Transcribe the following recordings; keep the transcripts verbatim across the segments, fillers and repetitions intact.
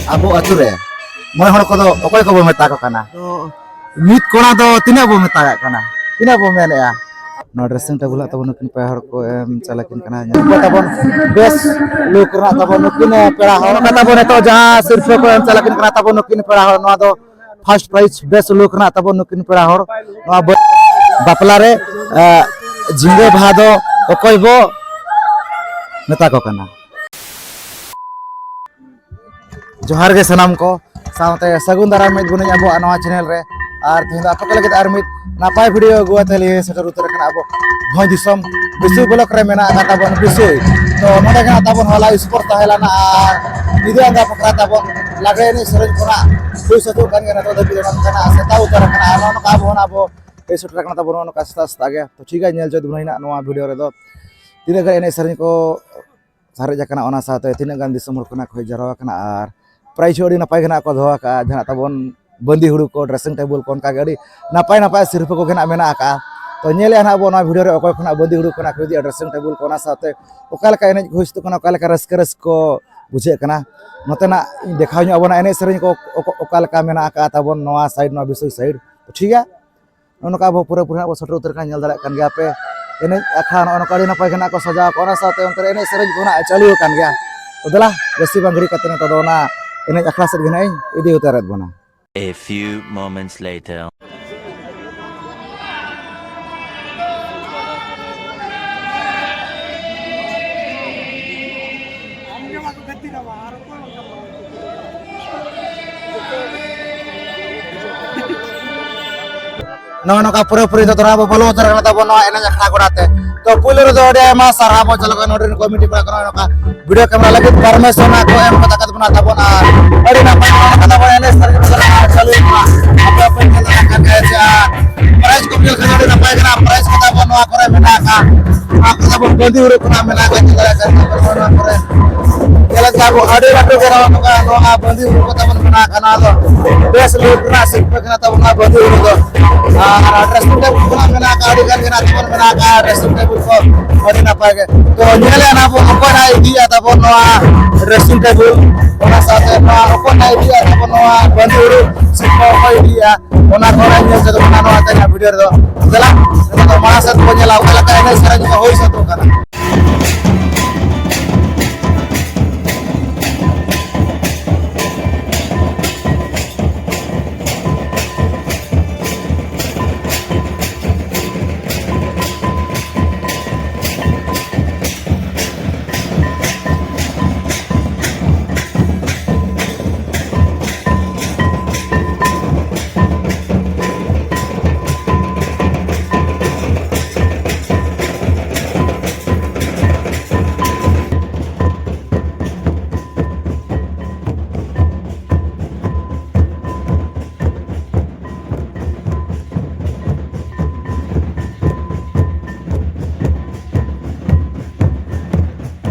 ᱟᱵᱚ ᱟᱹᱛᱩ ᱨᱮ ᱢᱚᱬᱮ ᱦᱚᱲ ᱠᱚᱫᱚ ᱚᱠᱚᱭ ᱠᱚᱵᱚ ᱢᱮᱛᱟ ᱠᱚ ᱠᱟᱱᱟ? ᱛᱚ ᱢᱤᱫ ᱠᱚᱲᱟ ᱫᱚ ᱛᱤᱱᱟᱹᱜ ᱵᱚ ᱢᱮᱛᱟᱜᱟᱜ ᱠᱟᱱᱟ? ᱛᱤᱱᱟᱹᱜ ᱵᱚ ᱢᱮᱱᱮᱜᱼᱟ? ᱱᱚᱣᱟ dressing table ᱦᱟᱸᱜ ᱛᱟᱵᱚᱱ ᱱᱩᱠᱤᱱ ᱯᱮᱲᱟ ᱦᱚᱲ ᱠᱚ ᱮᱢ ᱪᱟᱞᱟᱠᱤᱱ ᱠᱟᱱᱟ᱾ ᱧᱮᱞ ᱠᱚ ᱛᱟᱵᱚᱱ ᱵᱮᱥ ᱞᱩᱠ ᱨᱮᱱᱟᱜ ᱛᱟᱵᱚᱱ ᱱᱩᱠᱤᱱ ᱯᱮᱲᱟ ᱦᱚᱲ᱾ ᱱᱚᱝᱠᱟ ᱛᱟᱵᱚᱱ ᱱᱤᱛᱚᱜ ᱡᱟᱦᱟᱸ ᱥᱤᱨᱯᱟᱹ ᱠᱚ ᱮᱢ ᱪᱟᱞᱟᱠᱤᱱ ᱠᱟᱱᱟ ᱛᱟᱵᱚᱱ ᱱᱩᱠᱤᱱ ᱯᱮᱲᱟ ᱦᱚᱲ, ᱱᱚᱣᱟ ᱫᱚ first prize best look ᱨᱮᱱᱟᱜ ᱛᱟᱵᱚᱱ ᱱᱩᱠᱤᱱ ᱯᱮᱲᱟ ᱦᱚᱲ᱾ ᱱᱚᱣᱟ ᱵᱟ-, ᱵᱟᱯᱞᱟ ᱨᱮ, ᱮ, ᱡᱷᱤᱸᱜᱟᱹ ᱵᱟᱦᱟ ᱫᱚ ᱚᱠᱚᱭ ᱵᱚ ᱢᱮᱛᱟ ᱠᱚ ᱠᱟᱱᱟ? ᱡᱚᱦᱟᱨ ᱜᱮ ᱥᱟᱱᱟᱢ ᱠᱚ, ᱥᱟᱶᱛᱮ ᱥᱟᱹᱜᱩᱱ ᱫᱟᱨᱟᱢ ᱢᱤᱫ ᱵᱚᱱᱤᱧ ᱟᱵᱚᱣᱟᱜ ᱱᱚᱣᱟ channel ᱨᱮ᱾ ᱟᱨ ᱛᱮᱦᱮᱧ ᱫᱚ ᱟᱯᱮ ᱠᱚ ᱞᱟᱹᱜᱤᱫ ᱟᱨ ᱢᱤᱫ ᱱᱟᱯᱟᱭ video ᱟᱹᱜᱩ ᱟᱛᱮ ᱞᱤᱧ ᱥᱮᱴᱮᱨ ᱩᱛᱟᱹᱨ ᱟᱠᱟᱱᱟ ᱟᱵᱚ ᱵᱷᱚᱸᱡᱽ ᱫᱤᱥᱚᱢ ᱵᱤᱥᱩᱭ block ᱨᱮ ᱢᱮᱱᱟᱜ ᱟᱠᱟᱫ ᱛᱟᱵᱚᱱ ᱵᱤᱥᱩᱭ᱾ ᱛᱚ ᱱᱚᱰᱮ ᱜᱮ ᱦᱟᱸᱜ ᱛᱟᱵᱚᱱ ᱦᱚᱞᱟ sports ᱛᱟᱦᱮᱸ ᱞᱮᱱᱟ ᱟᱨ ᱧᱤᱫᱟᱹ ᱟᱸᱜᱟ ᱵᱟᱠᱷᱨᱟ ᱛᱟᱵᱚᱱ ᱞᱟᱜᱽᱲᱮ ᱮᱱᱮᱡ ᱥᱮᱨᱮᱧ ᱠᱷᱚᱱᱟᱜ ᱦᱩᱭ ᱥᱟᱹᱛᱚᱜ ᱠᱟᱱ ᱜᱮᱭᱟ᱾ ᱱᱤᱛᱚᱜ ᱫᱷᱟᱹᱵᱤᱡ ᱱᱚᱝᱠᱟᱱᱟᱜ ᱥᱮᱛᱟᱜ ᱩᱛᱟᱹᱨ ᱟᱠᱟᱱᱟ᱾ ᱟᱨ ᱱᱚᱜᱼᱚ ᱱᱚᱝᱠᱟ ᱟᱵᱚ ᱦᱚᱸ ᱟᱵᱚ ᱦᱮᱡ ᱥᱮᱴᱮᱨ ᱟᱠᱟᱱᱟ ᱛᱟᱵᱚᱱ ᱱᱚᱜᱼᱚ ᱱᱚᱝᱠᱟ ᱥᱮᱛᱟᱜ ᱥᱮᱛᱟᱜ ᱜᱮ᱾ ᱛᱚ ᱴᱷᱤᱠ ᱜᱮᱭᱟ, ᱧᱮᱞ ᱡᱚᱝ ᱛᱟᱵᱚᱱ ᱦᱟᱸᱜ ᱱᱚᱣᱟ video ᱨᱮᱫᱚ ᱛᱤᱱᱟᱹᱜ ᱜᱟᱱ ᱮᱱᱮᱡ ᱥᱮᱨᱮᱧ ᱠᱚ ᱥᱟᱨᱮᱡ ᱟᱠᱟᱱᱟ, ᱚᱱᱟ ᱥᱟᱶᱛᱮ ᱛᱤᱱᱟᱹᱜ ᱜᱟᱱ ᱫᱤᱥᱚᱢ ᱦᱚᱲ ᱠᱷᱚᱱᱟᱜ ᱠᱚ ᱦᱮᱡ ᱡᱟᱣᱨᱟ ᱟᱠᱟᱱᱟ ᱟᱨ prize ᱦᱚᱸ ᱟᱹᱰᱤ ᱱᱟᱯᱟᱭ ᱜᱮ ᱱᱟᱜ ᱠᱚ ᱫᱚᱦᱚ ᱟᱠᱟᱫᱼᱟ᱾ ᱡᱟᱦᱟᱸ ᱛᱟᱵᱚᱱ ᱵᱟᱸᱫᱤ ᱦᱩᱲᱩ ᱠᱚ, dressing table ᱠᱚ, ᱚᱱᱠᱟ ᱜᱮ ᱟᱹᱰᱤ ᱱᱟᱯᱟᱭ ᱱᱟᱯᱟᱭ ᱥᱤᱨᱯᱟᱹ ᱠᱚᱜᱮ ᱱᱟᱜ ᱢᱮᱱᱟᱜ ᱟᱠᱟᱫᱼᱟ᱾ ᱛᱚ ᱧᱮᱞᱮᱜᱼᱟ ᱱᱟᱜ ᱵᱚᱱ ᱱᱚᱣᱟ video ᱨᱮ ᱚᱠᱚᱭ ᱠᱷᱚᱱᱟᱜ ᱵᱟᱸᱫᱤ ᱦᱩᱲᱩ ᱠᱚ ᱱᱟᱜ ᱠᱚ ᱤᱫᱤᱭᱟ, dressing table ᱠᱚ, ᱚᱱᱟ ᱥᱟᱶᱛᱮ ᱚᱠᱟ ᱞᱮᱠᱟ ᱮᱱᱮᱡ ᱠᱚ ᱦᱩᱭ ᱥᱟᱹᱛᱚᱜ ᱠᱟᱱᱟ, ᱚᱠᱟ ᱞᱮᱠᱟ ᱨᱟᱹᱥᱠᱟᱹ ᱨᱟᱹᱥᱠᱟᱹ ᱵᱩᱡᱷᱟᱹᱜ ᱠᱟᱱᱟ᱾ ᱱᱚᱛᱮᱱᱟᱜ ᱤᱧ ᱫᱮᱠᱷᱟᱣ ᱧᱚᱜ ᱟᱵᱚᱱᱟ ᱮᱱᱮᱡ ᱥᱮᱨᱮᱧ ᱠᱚ ᱚᱠ-, ᱚᱠᱟ ᱞᱮᱠᱟ ᱢᱮᱱᱟᱜ ᱟᱠᱟᱫᱼᱟ ᱛᱟᱵᱚᱱ ᱱᱚᱣᱟ side, ᱱᱚᱣᱟ ᱵᱤᱥᱩᱭ side᱾ ᱛᱚ ᱴᱷᱤᱠ ᱜᱮᱭᱟ, ᱱᱚᱜᱼᱚ ᱱᱚᱝᱠᱟ ᱟᱵᱚ ᱯᱩᱨᱟᱹᱯᱩᱨᱤ ᱦᱟᱸᱜ ᱵᱚ ᱥᱮᱴᱮᱨ ᱩᱛᱟᱹᱨ ᱠᱟᱱᱟ, ᱧᱮᱞ ᱫᱟᱲᱮᱭᱟᱜ ᱠᱟᱱ ᱜᱮᱭᱟ ᱯᱮ᱾ ᱮᱱᱮᱡ ᱟᱠᱷᱲᱟ ᱱᱚᱜᱼᱚ ᱱᱚᱝᱠᱟ ᱟᱹᱰᱤ ᱱᱟᱯᱟᱭ ᱜᱮ ᱱᱟᱜ ᱠᱚ ᱥᱟᱡᱟᱣ ᱟᱠᱟᱫ, ᱚᱱᱟ ᱥᱟᱶᱛᱮ ᱚᱱᱛᱮ ᱨᱮ ᱮᱱᱮᱡ ᱥᱮᱨᱮᱧ ᱠᱚ ᱱᱟᱜ ᱪᱟᱹᱞᱩ ᱟᱠᱟᱱ ᱜᱮᱭᱟ᱾ ᱛᱚ ᱫᱮᱞᱟ, ᱡᱟᱹᱥᱛᱤ ᱵᱟᱝ ᱜᱷᱟᱹᱲᱤᱡ ᱠᱟᱛᱮ ᱱᱤᱛᱚᱜ ᱫᱚ ᱚᱱᱟ ᱮᱱᱮᱡ ᱟᱠᱷᱲᱟ ᱥᱮᱫ ᱜᱮ ᱱᱟᱜ ᱤᱧ ᱤᱫᱤ ᱩᱛᱟᱹᱨᱮᱫ ᱵᱚᱱᱟ᱾ A few moments later. ᱱᱚᱜᱼᱚ ᱱᱚᱝᱠᱟ ᱯᱩᱨᱟᱹᱯᱩᱨᱤ ᱫᱚ ᱫᱷᱚᱨᱟ ᱵᱚ ᱵᱚᱞᱚ ᱩᱛᱟᱹᱨ ᱠᱟᱱᱟ ᱛᱟᱵᱚᱱ ᱱᱚᱣᱟ ᱮᱱᱮᱡ ᱟᱠᱷᱲᱟ ᱜᱚᱲᱟ ᱛᱮ᱾ ᱛᱚ ᱯᱩᱭᱞᱩ ᱨᱮᱫᱚ ᱟᱹᱰᱤ ᱟᱭᱢᱟ ᱥᱟᱨᱦᱟᱣ ᱵᱚᱱ ᱪᱟᱞ ᱟᱠᱟᱱᱟ ᱱᱚᱰᱮ ᱨᱮᱱ committee ᱠᱚᱲᱟ ᱠᱚ, ᱱᱚᱜᱼᱚ ᱱᱚᱝᱠᱟ video camera ᱞᱟᱹᱜᱤᱫ permission ᱠᱚ ᱮᱢ ᱠᱟᱛᱟ ᱠᱟᱫ ᱵᱚᱱᱟ ᱛᱟᱵᱚᱱ, ᱟᱨ ᱟᱹᱰᱤ ᱱᱟᱯᱟᱭ ᱱᱚᱜᱼᱚ ᱱᱚᱝᱠᱟ ᱛᱟᱵᱚᱱ ᱮᱱᱮᱡ ᱥᱮᱨᱮᱧ ᱠᱚ ᱪᱟᱞᱟᱜ ᱠᱟᱱᱟ, ᱪᱟᱹᱞᱩᱭ ᱢᱟ᱾ ᱟᱯᱮ ᱦᱚᱸᱯᱮ ᱧᱮᱞ ᱫᱟᱲᱮᱭᱟᱜ ᱠᱟᱱ ᱜᱮᱭᱟ ᱡᱮ, ᱟᱨ prize ᱠᱚ ᱧᱮᱞ ᱠᱷᱟᱱ ᱟᱹᱰᱤ ᱱᱟᱯᱟᱭ ᱠᱟᱱᱟ, prize ᱠᱚ ᱟᱵᱚ ᱱᱚᱣᱟ ᱠᱚᱨᱮ ᱢᱮᱱᱟᱜ ᱟᱠᱟᱫ, ᱱᱚᱣᱟ ᱠᱚᱨᱮ ᱟᱵᱚ ᱵᱟᱸᱫᱤ ᱦᱩᱲᱩ ᱠᱷᱚᱱᱟᱜ ᱢᱮᱱᱟᱜ ᱟᱠᱟᱫ, ᱧᱮᱞ ᱫᱟᱲᱮᱭᱟᱜ ᱠᱟᱱ ᱜᱮᱭᱟ ᱵᱚᱱ ᱱᱚᱣᱟ ᱠᱚᱨᱮ᱾ ᱧᱮᱞ ᱟᱠᱟᱫ ᱟᱵᱚ ᱟᱹᱰᱤ ᱞᱟᱹᱴᱩ ᱜᱮ ᱱᱚᱜᱼᱚ ᱱᱚᱝᱠᱟ ᱱᱚᱣᱟ ᱵᱟᱸᱫᱤ ᱦᱩᱲᱩ ᱠᱚ ᱛᱟᱵᱚᱱ ᱢᱮᱱᱟᱜ ᱟᱠᱟᱫ, ᱱᱚᱣᱟ ᱫᱚ ᱵᱮᱥ ᱞᱳᱰ ᱨᱮᱱᱟᱜ ᱥᱤᱨᱯᱟᱹ ᱠᱟᱱᱟ ᱛᱟᱵᱚᱱ ᱱᱚᱣᱟ ᱵᱟᱸᱫᱤ ᱦᱩᱲᱩ ᱫᱚ᱾ ᱟᱨ ᱰᱨᱮᱥᱤᱝ ᱴᱮᱵᱩᱞ ᱠᱷᱚᱱᱟᱜ ᱢᱮᱱᱟᱜ ᱟᱠᱟᱫ, ᱟᱹᱰᱤ ᱜᱟᱱ ᱜᱮ ᱱᱟᱜ ᱛᱟᱵᱚᱱ ᱢᱮᱱᱟᱜ ᱟᱠᱟᱫ ᱰᱨᱮᱥᱤᱝ ᱴᱮᱵᱩᱞ ᱠᱚ, ᱟᱹᱰᱤ ᱱᱟᱯᱟᱭ ᱜᱮ᱾ ᱛᱚ ᱧᱮᱞᱮᱫ ᱱᱟᱵᱚᱱ ᱚᱠᱚᱭ ᱱᱟᱜ ᱤᱫᱤᱭᱮᱫᱼᱟ ᱛᱟᱵᱚᱱ ᱱᱚᱣᱟ ᱰᱨᱮᱥᱤᱝ ᱴᱮᱵᱩᱞ, ᱚᱱᱟ ᱥᱟᱶᱛᱮ ᱱᱚᱣᱟ ᱚᱠᱚᱭ ᱱᱟᱜ ᱤᱫᱤᱭᱮᱫᱼᱟ ᱛᱟᱵᱚᱱ ᱱᱚᱣᱟ ᱵᱟᱸᱫᱤ ᱦᱩᱲᱩ ᱥᱤᱨᱯᱟᱹ ᱚᱠᱚᱭ ᱤᱫᱤᱭᱮᱫᱼᱟ, ᱚᱱᱟ ᱠᱚ ᱱᱟᱜ ᱧᱮᱞ ᱪᱮᱫᱚᱜ ᱠᱟᱱᱟ ᱱᱚᱣᱟ ᱛᱮᱦᱮᱧᱟᱜ ᱵᱷᱤᱰᱤᱭᱳ ᱨᱮᱫᱚ᱾ ᱫᱮᱞᱟ, ᱱᱤᱛᱚᱜ ᱫᱚ ᱢᱟᱲᱟᱝ ᱥᱮᱫ ᱵᱚᱱ ᱧᱮᱞᱟ ᱚᱠᱟ ᱞᱮᱠᱟ ᱮᱱᱮᱡ ᱥᱮᱨᱮᱧ ᱠᱚ ᱦᱩᱭ ᱥᱟᱹᱛᱚᱜ ᱠᱟᱱᱟ᱾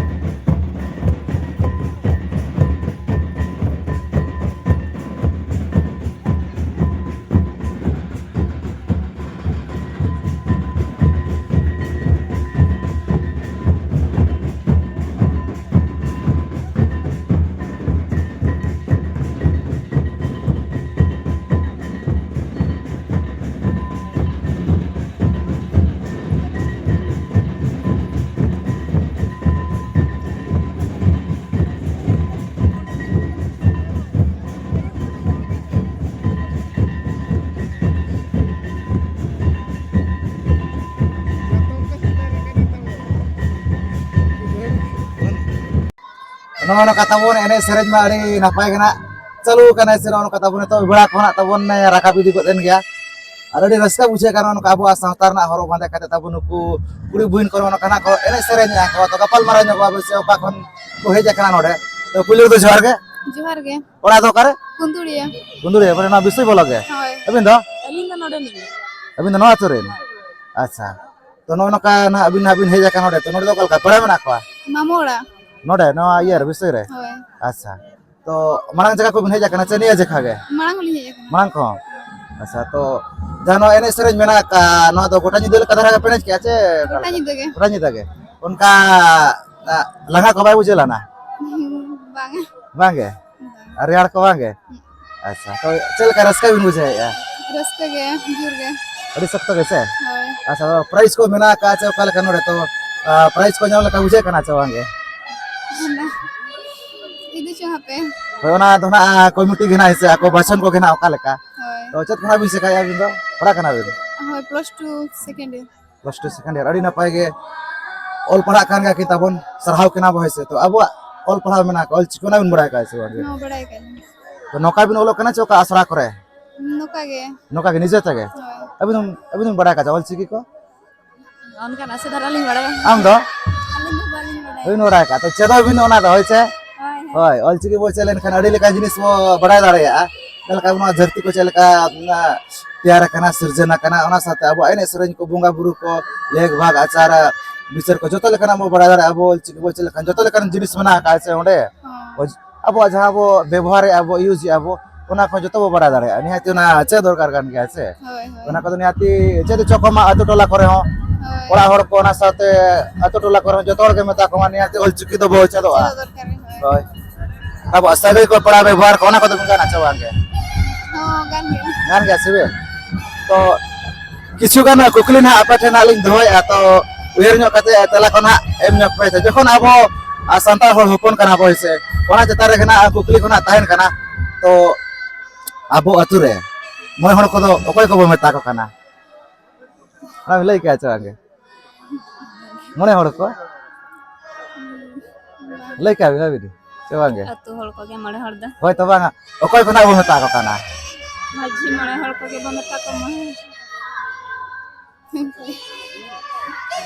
ᱱᱚᱜᱼᱚ ᱱᱚᱝᱠᱟ ᱛᱟᱵᱚᱱ ᱮᱱᱮᱡ ᱥᱮᱨᱮᱧ ᱢᱟ ᱟᱹᱰᱤ ᱱᱟᱯᱟᱭ ᱜᱮ ᱱᱟᱜ ᱪᱟᱹᱞᱩ ᱟᱠᱟᱱᱟ᱾ ᱥᱮ ᱱᱚᱜᱼᱚ ᱱᱚᱝᱠᱟ ᱛᱟᱵᱚᱱ ᱱᱤᱛᱚᱜ ᱵᱮᱲᱟ ᱠᱚ ᱱᱟᱜ ᱛᱟᱵᱚᱱ ᱨᱟᱠᱟᱵ ᱤᱫᱤ ᱜᱚᱫ ᱮᱱ ᱜᱮᱭᱟ᱾ ᱟᱨ ᱟᱹᱰᱤ ᱨᱟᱹᱥᱠᱟᱹ ᱵᱩᱡᱷᱟᱹᱜ ᱠᱟᱱᱟ ᱱᱚᱜᱼᱚ ᱱᱚᱝᱠᱟ ᱟᱵᱚᱣᱟᱜ ᱥᱟᱶᱛᱟ ᱨᱮᱱᱟᱜ ᱦᱚᱨᱚᱜ ᱵᱟᱸᱫᱮ ᱠᱟᱛᱮ ᱛᱟᱵᱚ ᱱᱩᱠᱩ ᱠᱩᱲᱤ ᱵᱩᱦᱤᱱ ᱠᱚ ᱱᱚᱜᱼᱚ ᱱᱚᱝᱠᱟ ᱱᱟᱜ ᱠᱚ ᱮᱱᱮᱡ ᱥᱮᱨᱮᱧᱮᱜᱼᱟ ᱠᱚ᱾ ᱛᱚ ᱜᱟᱯᱟᱞ ᱢᱟᱨᱟᱣ ᱧᱚᱜᱚᱜᱼᱟ ᱵᱚᱱ ᱥᱮ ᱚᱠᱟ ᱠᱷᱚᱱ ᱠᱚ ᱦᱮᱡ ᱟᱠᱟᱱᱟ ᱱᱚᱰᱮ᱾ ᱛᱚ ᱯᱩᱭᱞᱩ ᱨᱮᱫᱚ ᱡᱚᱦᱟᱨ ᱜᱮ᱾ ᱡᱚᱦᱟᱨ ᱜᱮ᱾ ᱚᱲᱟᱜ ᱫᱚ ᱚᱠᱟᱨᱮ? ᱠᱩᱱᱫᱩᱲᱤᱭᱟᱹ᱾ ᱠᱩᱱᱫᱩᱲᱤᱭᱟᱹ, ᱢᱟᱱᱮ ᱱᱚᱣᱟ ᱵᱤᱥᱩᱭ ᱵᱚᱞᱚᱠ ᱜᱮ? ᱦᱳᱭ᱾ ᱟᱹᱵᱤᱱ ᱫᱚ? ᱟᱹᱞᱤᱧ ᱫᱚ ᱱᱚᱰᱮ ᱞᱤᱧ᱾ ᱟᱹᱵᱤᱱ ᱫᱚ ᱱᱚᱣᱟ ᱟᱹᱛᱩ ᱨᱮᱱ? ᱟᱪᱪᱷᱟ᱾ ᱛᱚ, ᱱᱚᱜᱼᱚ ᱱᱚᱝᱠᱟ ᱱᱟᱦᱟᱜ ᱟᱹᱵᱤᱱ ᱱᱟᱦᱟᱜ ᱵᱤᱱ ᱦᱮᱡ ᱟᱠᱟᱱᱟ ᱱᱚᱰᱮ, ᱛᱚ, ᱱᱚᱰᱮ ᱫᱚ ᱚᱠᱟ ᱞᱮᱠᱟ ᱯᱮᱲᱟ ᱢᱮᱱᱟᱜ ᱠᱚᱣᱟ? ᱢᱟᱢᱚ ᱚᱲᱟᱜ᱾ ᱱᱚᱰᱮ, ᱱᱚᱣᱟ ᱤᱭᱟᱹ ᱨᱮ, ᱵᱤᱥᱚᱭ ᱨᱮ? ᱦᱳᱭ᱾ ᱟᱪᱪᱷᱟ, ᱛᱚ, ᱢᱟᱲᱟᱝ ᱡᱟᱭᱜᱟ ᱠᱚ ᱵᱤᱱ ᱦᱮᱡ ᱟᱠᱟᱱᱟ ᱥᱮ ᱱᱤᱭᱟᱹ ᱡᱮᱠᱷᱟ ᱜᱮ? ᱢᱟᱲᱟᱝ ᱦᱚᱸᱞᱤᱧ ᱦᱮᱡ ᱟᱠᱟᱱᱟ᱾ ᱢᱟᱲᱟᱝ ᱠᱷᱚᱱ? ᱟᱪᱪᱷᱟ, ᱛᱚ, ᱡᱟᱦᱟᱸ ᱱᱚᱣᱟ ᱮᱱᱮᱡ ᱥᱮᱨᱮᱧ ᱢᱮᱱᱟᱜ ᱟᱠᱟᱫ, ᱱᱚᱣᱟ ᱫᱚ ᱜᱚᱴᱟ ᱧᱤᱫᱟᱹ ᱞᱮᱠᱟ ᱫᱷᱟᱨᱟ ᱜᱮ ᱯᱮ ᱮᱱᱮᱡ ᱠᱮᱜᱼᱟ ᱪᱮ ᱚᱠᱟ ᱜᱚᱴᱟ ᱞᱮᱠᱟ? ᱧᱤᱫᱟᱹ ᱜᱮ᱾ ᱜᱚᱴᱟ ᱧᱤᱫᱟᱹ ᱜᱮ᱾ ᱚᱱᱠᱟ, ᱟ, ᱞᱟᱸᱜᱟ ᱠᱚ ᱵᱟᱭ ᱵᱩᱡᱷᱟᱹᱣ ᱞᱮᱱᱟ? ᱵᱟᱝᱟ᱾ ᱵᱟᱝ ᱜᱮ? ᱵᱟᱝ᱾ ᱟᱨ ᱨᱮᱭᱟᱲ ᱠᱚ ᱵᱟᱝ ᱜᱮ? ᱦᱩᱸ᱾ ᱟᱪᱪᱷᱟ, ᱛᱚ, ᱪᱮᱫ ᱞᱮᱠᱟ ᱨᱟᱹᱥᱠᱟᱹ ᱵᱤᱱ ᱵᱩᱡᱷᱟᱹᱣᱮᱫᱼᱟ? ᱨᱟᱹᱥᱠᱟᱹ ᱜᱮ, ᱡᱳᱨ ᱜᱮ᱾ ᱟᱹᱰᱤ ᱥᱚᱠᱛᱚ ᱜᱮ ᱥᱮ? ᱦᱳᱭ᱾ ᱟᱪᱪᱷᱟ, ᱛᱚ, prize ᱠᱚ ᱢᱮᱱᱟᱜ ᱟᱠᱟᱫ ᱪᱮ ᱚᱠᱟ ᱞᱮᱠᱟ ᱱᱚᱰᱮ? ᱛᱚ, ᱟ, prize ᱠᱚ ᱧᱟᱢ ᱞᱮᱠᱟ ᱵᱩᱡᱷᱟᱹᱜ ᱠᱟᱱᱟ ᱪᱮ ᱵᱟᱝ ᱜᱮ? ᱚᱱᱟ, ᱤᱫᱤ ᱪᱚ ᱦᱟᱯᱮ᱾ ᱦᱳᱭ, ᱚᱱᱟ ᱫᱚ ᱱᱟᱜ committee ᱜᱮ ᱱᱟᱜ ᱦᱮᱸ ᱥᱮ, ᱟᱠᱚ ᱵᱟᱪᱷᱚᱱ ᱠᱚᱜᱮ ᱱᱟᱜ ᱚᱠᱟ ᱞᱮᱠᱟ? ᱦᱳᱭ᱾ ᱛᱚ, ᱪᱮᱫ ᱠᱷᱚᱱᱟᱜ ᱵᱤᱱ ᱪᱮᱠᱟᱭᱮᱫᱼᱟ ᱟᱹᱵᱤᱱ ᱫᱚ? ᱯᱟᱲᱦᱟᱜ ᱠᱟᱱᱟ ᱵᱤᱱ? ᱦᱳᱭ, plus two second year᱾ Plus two second year, ᱟᱹᱰᱤ ᱱᱟᱯᱟᱭ ᱜᱮ᱾ ᱚᱞ ᱯᱟᱲᱦᱟᱜ ᱠᱟᱱ ᱜᱮᱭᱟ ᱠᱤᱱ ᱛᱟᱵᱚᱱ, ᱥᱟᱨᱦᱟᱣ ᱠᱤᱱᱟ ᱵᱚ ᱦᱮᱸ ᱥᱮ᱾ ᱛᱚ, ᱟᱵᱚᱣᱟᱜ ᱚᱞ ᱯᱟᱲᱦᱟᱣ ᱢᱮᱱᱟᱜ ᱟᱠᱟᱫ, ᱚᱞ ᱪᱤᱠᱤ ᱚᱱᱟ ᱵᱤᱱ ᱵᱟᱲᱟᱭ ᱟᱠᱟᱫ ᱥᱮ ᱵᱟᱝ? ᱦᱚᱸ, ᱵᱟᱲᱟᱭ ᱟᱠᱟᱫ ᱞᱤᱧ᱾ ᱛᱚ, ᱱᱚᱝᱠᱟ ᱵᱤᱱ ᱚᱞᱚᱜ ᱠᱟᱱᱟ ᱪᱮ ᱚᱠᱟ ᱟᱥᱲᱟ ᱠᱚᱨᱮ? ᱱᱚᱝᱠᱟ ᱜᱮ᱾ ᱱᱚᱝᱠᱟ ᱜᱮ, ᱱᱤᱡᱮ ᱛᱮᱜᱮ? ᱦᱳᱭ᱾ ᱟᱹᱵᱤᱱ ᱫᱚ, ᱟᱹᱵᱤᱱ ᱫᱚ ᱵᱟᱲᱟᱭ ᱟᱠᱟᱫ ᱪᱮ ᱚᱞ ᱪᱤᱠᱤ ᱠᱚ? ᱚᱱᱠᱟᱱᱟᱜ ᱥᱮ ᱫᱷᱟᱨᱟ ᱞᱤᱧ ᱵᱟᱲᱟᱭᱟ᱾ ᱟᱢ ᱫᱚ? ᱟᱹᱞᱤᱧ ᱫᱚ ᱵᱟᱹᱞᱤᱧ ᱵᱟᱲᱟᱭᱟ᱾ ᱵᱟᱹᱵᱤᱱ ᱵᱟᱲᱟᱭ ᱟᱠᱟᱫ, ᱛᱚ, ᱪᱮᱫᱚᱜ ᱵᱤᱱ ᱚᱱᱟ ᱫᱚ, ᱦᱳᱭ ᱥᱮ? ᱦᱳᱭ, ᱦᱳᱭ᱾ ᱦᱳᱭ, ᱚᱞ ᱪᱤᱠᱤ ᱵᱚ ᱪᱮᱫ ᱞᱮᱱᱠᱷᱟᱱ ᱟᱹᱰᱤ ᱞᱮᱠᱟᱱ ᱡᱤᱱᱤᱥ ᱵᱚ ᱵᱟᱲᱟᱭ ᱫᱟᱲᱮᱭᱟᱜᱼᱟ᱾ ᱡᱮᱞᱮᱠᱟ ᱱᱚᱣᱟ ᱫᱷᱟᱹᱨᱛᱤ ᱠᱚ ᱪᱮᱫ ᱞᱮᱠᱟ, ᱩᱢ, ᱛᱮᱭᱟᱨ ᱟᱠᱟᱱᱟ, ᱥᱤᱨᱡᱚᱱ ᱟᱠᱟᱱᱟ, ᱚᱱᱟ ᱥᱟᱶᱛᱮ ᱟᱵᱚᱣᱟᱜ ᱮᱱᱮᱡ ᱥᱮᱨᱮᱧ ᱠᱚ, ᱵᱚᱸᱜᱟ ᱵᱩᱨᱩ ᱠᱚ, ᱞᱮᱠ ᱵᱷᱟᱜᱽ, ᱟᱪᱟᱨ ᱵᱤᱪᱟᱹᱨ ᱠᱚ, ᱡᱚᱛᱚ ᱞᱮᱠᱟᱱᱟᱜ ᱵᱚ ᱵᱟᱲᱟᱭ ᱫᱟᱲᱮᱭᱟᱜᱼᱟ᱾ ᱟᱵᱚ ᱚᱞ ᱪᱤᱠᱤ ᱵᱚ ᱪᱮᱫ ᱞᱮᱠᱷᱟᱱ ᱡᱚᱛᱚ ᱞᱮᱠᱟᱱ ᱡᱤᱱᱤᱥ ᱢᱮᱱᱟᱜ ᱟᱠᱟᱫ ᱥᱮ ᱚᱸᱰᱮ᱾ ᱦᱚᱸ᱾ ᱚᱡ-, ᱟᱵᱚᱣᱟᱜ ᱡᱟᱦᱟᱸ ᱵᱚ ᱵᱮᱵᱚᱦᱟᱨᱮᱫᱼᱟ, ᱵᱚ ᱤᱭᱩᱡᱮᱫᱼᱟ ᱵᱚ, ᱚᱱᱟ ᱠᱚ ᱡᱚᱛᱚ ᱵᱚ ᱵᱟᱲᱟᱭ ᱫᱟᱲᱮᱭᱟᱜᱼᱟ᱾ ᱱᱤᱦᱟᱹᱛ ᱚᱱᱟ ᱪᱮᱫ ᱫᱚᱨᱠᱟᱨ ᱠᱟᱱ ᱜᱮᱭᱟ ᱥᱮ? ᱦᱳᱭ, ᱦᱳᱭ᱾ ᱚᱱᱟ ᱠᱚᱫᱚ ᱱᱤᱦᱟᱹᱛᱤ ᱪᱮᱫ ᱦᱚᱪᱚ ᱠᱚᱢᱟ ᱟᱹᱛᱩ ᱴᱚᱞᱟ ᱠᱚᱨᱮ ᱦᱚᱸ, ᱦᱳᱭ᱾ ᱚᱲᱟᱜ ᱦᱚᱲ ᱠᱚ, ᱚᱱᱟ ᱥᱟᱶᱛᱮ ᱟᱹᱛᱩ ᱴᱚᱞᱟ ᱠᱚᱨᱮ ᱦᱚᱸ ᱡᱚᱛᱚ ᱦᱚᱲ ᱜᱮ ᱢᱮᱛᱟ ᱠᱚᱢᱟ, ᱱᱤᱦᱟᱹᱛᱤ ᱚᱞ ᱪᱤᱠᱤ ᱫᱚ ᱵᱚ ᱪᱮᱫᱚᱜᱼᱟ᱾ ᱪᱮᱫᱚᱜ ᱫᱚᱨᱠᱟᱨ, ᱦᱳᱭ᱾ ᱦᱳᱭ᱾ ᱟᱵᱚᱣᱟᱜ ᱥᱟᱹᱜᱟᱹᱭ ᱠᱚ, ᱯᱮᱲᱟ ᱵᱮᱵᱚᱦᱟᱨ ᱠᱚ, ᱚᱱᱟ ᱠᱚᱫᱚ ᱵᱚᱱ ᱜᱟᱱᱟ ᱥᱮ ᱵᱟᱝ ᱜᱮ? ᱦᱚᱸ, ᱜᱟᱱ ᱜᱮᱭᱟ᱾ ᱜᱟᱱ ᱜᱮᱭᱟ ᱥᱮ ᱵᱮ? ᱛᱚ, ᱠᱤᱪᱷᱩ ᱜᱟᱱ ᱠᱩᱠᱞᱤ ᱱᱟᱦᱟᱜ ᱟᱯᱮ ᱴᱷᱮᱱ ᱦᱟᱸᱜ ᱞᱤᱧ ᱫᱚᱦᱚᱭᱮᱫᱼᱟ, ᱛᱚ, ᱩᱭᱦᱟᱹᱨ ᱧᱚᱜ ᱠᱟᱛᱮ ᱛᱮᱞᱟ ᱠᱚ ᱱᱟᱦᱟᱜ ᱮᱢ ᱧᱚᱜ ᱯᱮ᱾ ᱡᱚᱠᱷᱚᱱ ᱟᱵᱚ, ᱟ, ᱥᱟᱱᱛᱟᱲ ᱦᱚᱲ ᱦᱚᱯᱚᱱ ᱠᱟᱱᱟ ᱵᱚ, ᱦᱮᱸ ᱥᱮ, ᱚᱱᱟ ᱪᱮᱛᱟᱱ ᱨᱮᱜᱮ ᱱᱟᱦᱟᱜ ᱠᱩᱠᱞᱤ ᱠᱚ ᱱᱟᱦᱟᱜ ᱛᱟᱦᱮᱱ ᱠᱟᱱᱟ᱾ ᱛᱚ, ᱟᱵᱚ ᱟᱹᱛᱩ ᱨᱮ ᱢᱚᱬᱮ ᱦᱚᱲ ᱠᱚᱫᱚ ᱚᱠᱚᱭ ᱠᱚᱵᱚ ᱢᱮᱛᱟ ᱠᱚ ᱠᱟᱱᱟ? ᱚᱱᱟ ᱵᱤᱱ ᱞᱟᱹᱭ ᱠᱮᱜᱼᱟ ᱪᱮ ᱵᱟᱝ ᱜᱮ? ᱢᱚᱬᱮ ᱦᱚᱲ ᱠᱚ? ᱞᱟᱹᱭ ᱠᱟᱜ ᱵᱤᱱ, ᱞᱟᱹᱭ ᱵᱤᱱ᱾ ᱥᱮ ᱵᱟᱝ ᱜᱮ? ᱟᱹᱛᱩ ᱦᱚᱲ ᱠᱚᱜᱮ ᱢᱚᱬᱮ ᱦᱚᱲ ᱫᱚ᱾ ᱦᱳᱭ ᱛᱚ ᱵᱟᱝᱟ, ᱚᱠᱚᱭ ᱠᱚ ᱱᱟᱜ ᱵᱚ ᱢᱮᱛᱟ ᱠᱚ ᱠᱟᱱᱟ? ᱢᱟᱹᱡᱷᱤ ᱢᱚᱬᱮ ᱦᱚᱲ ᱠᱚᱜᱮ ᱵᱚ ᱢᱮᱛᱟ ᱠᱚᱢᱟ᱾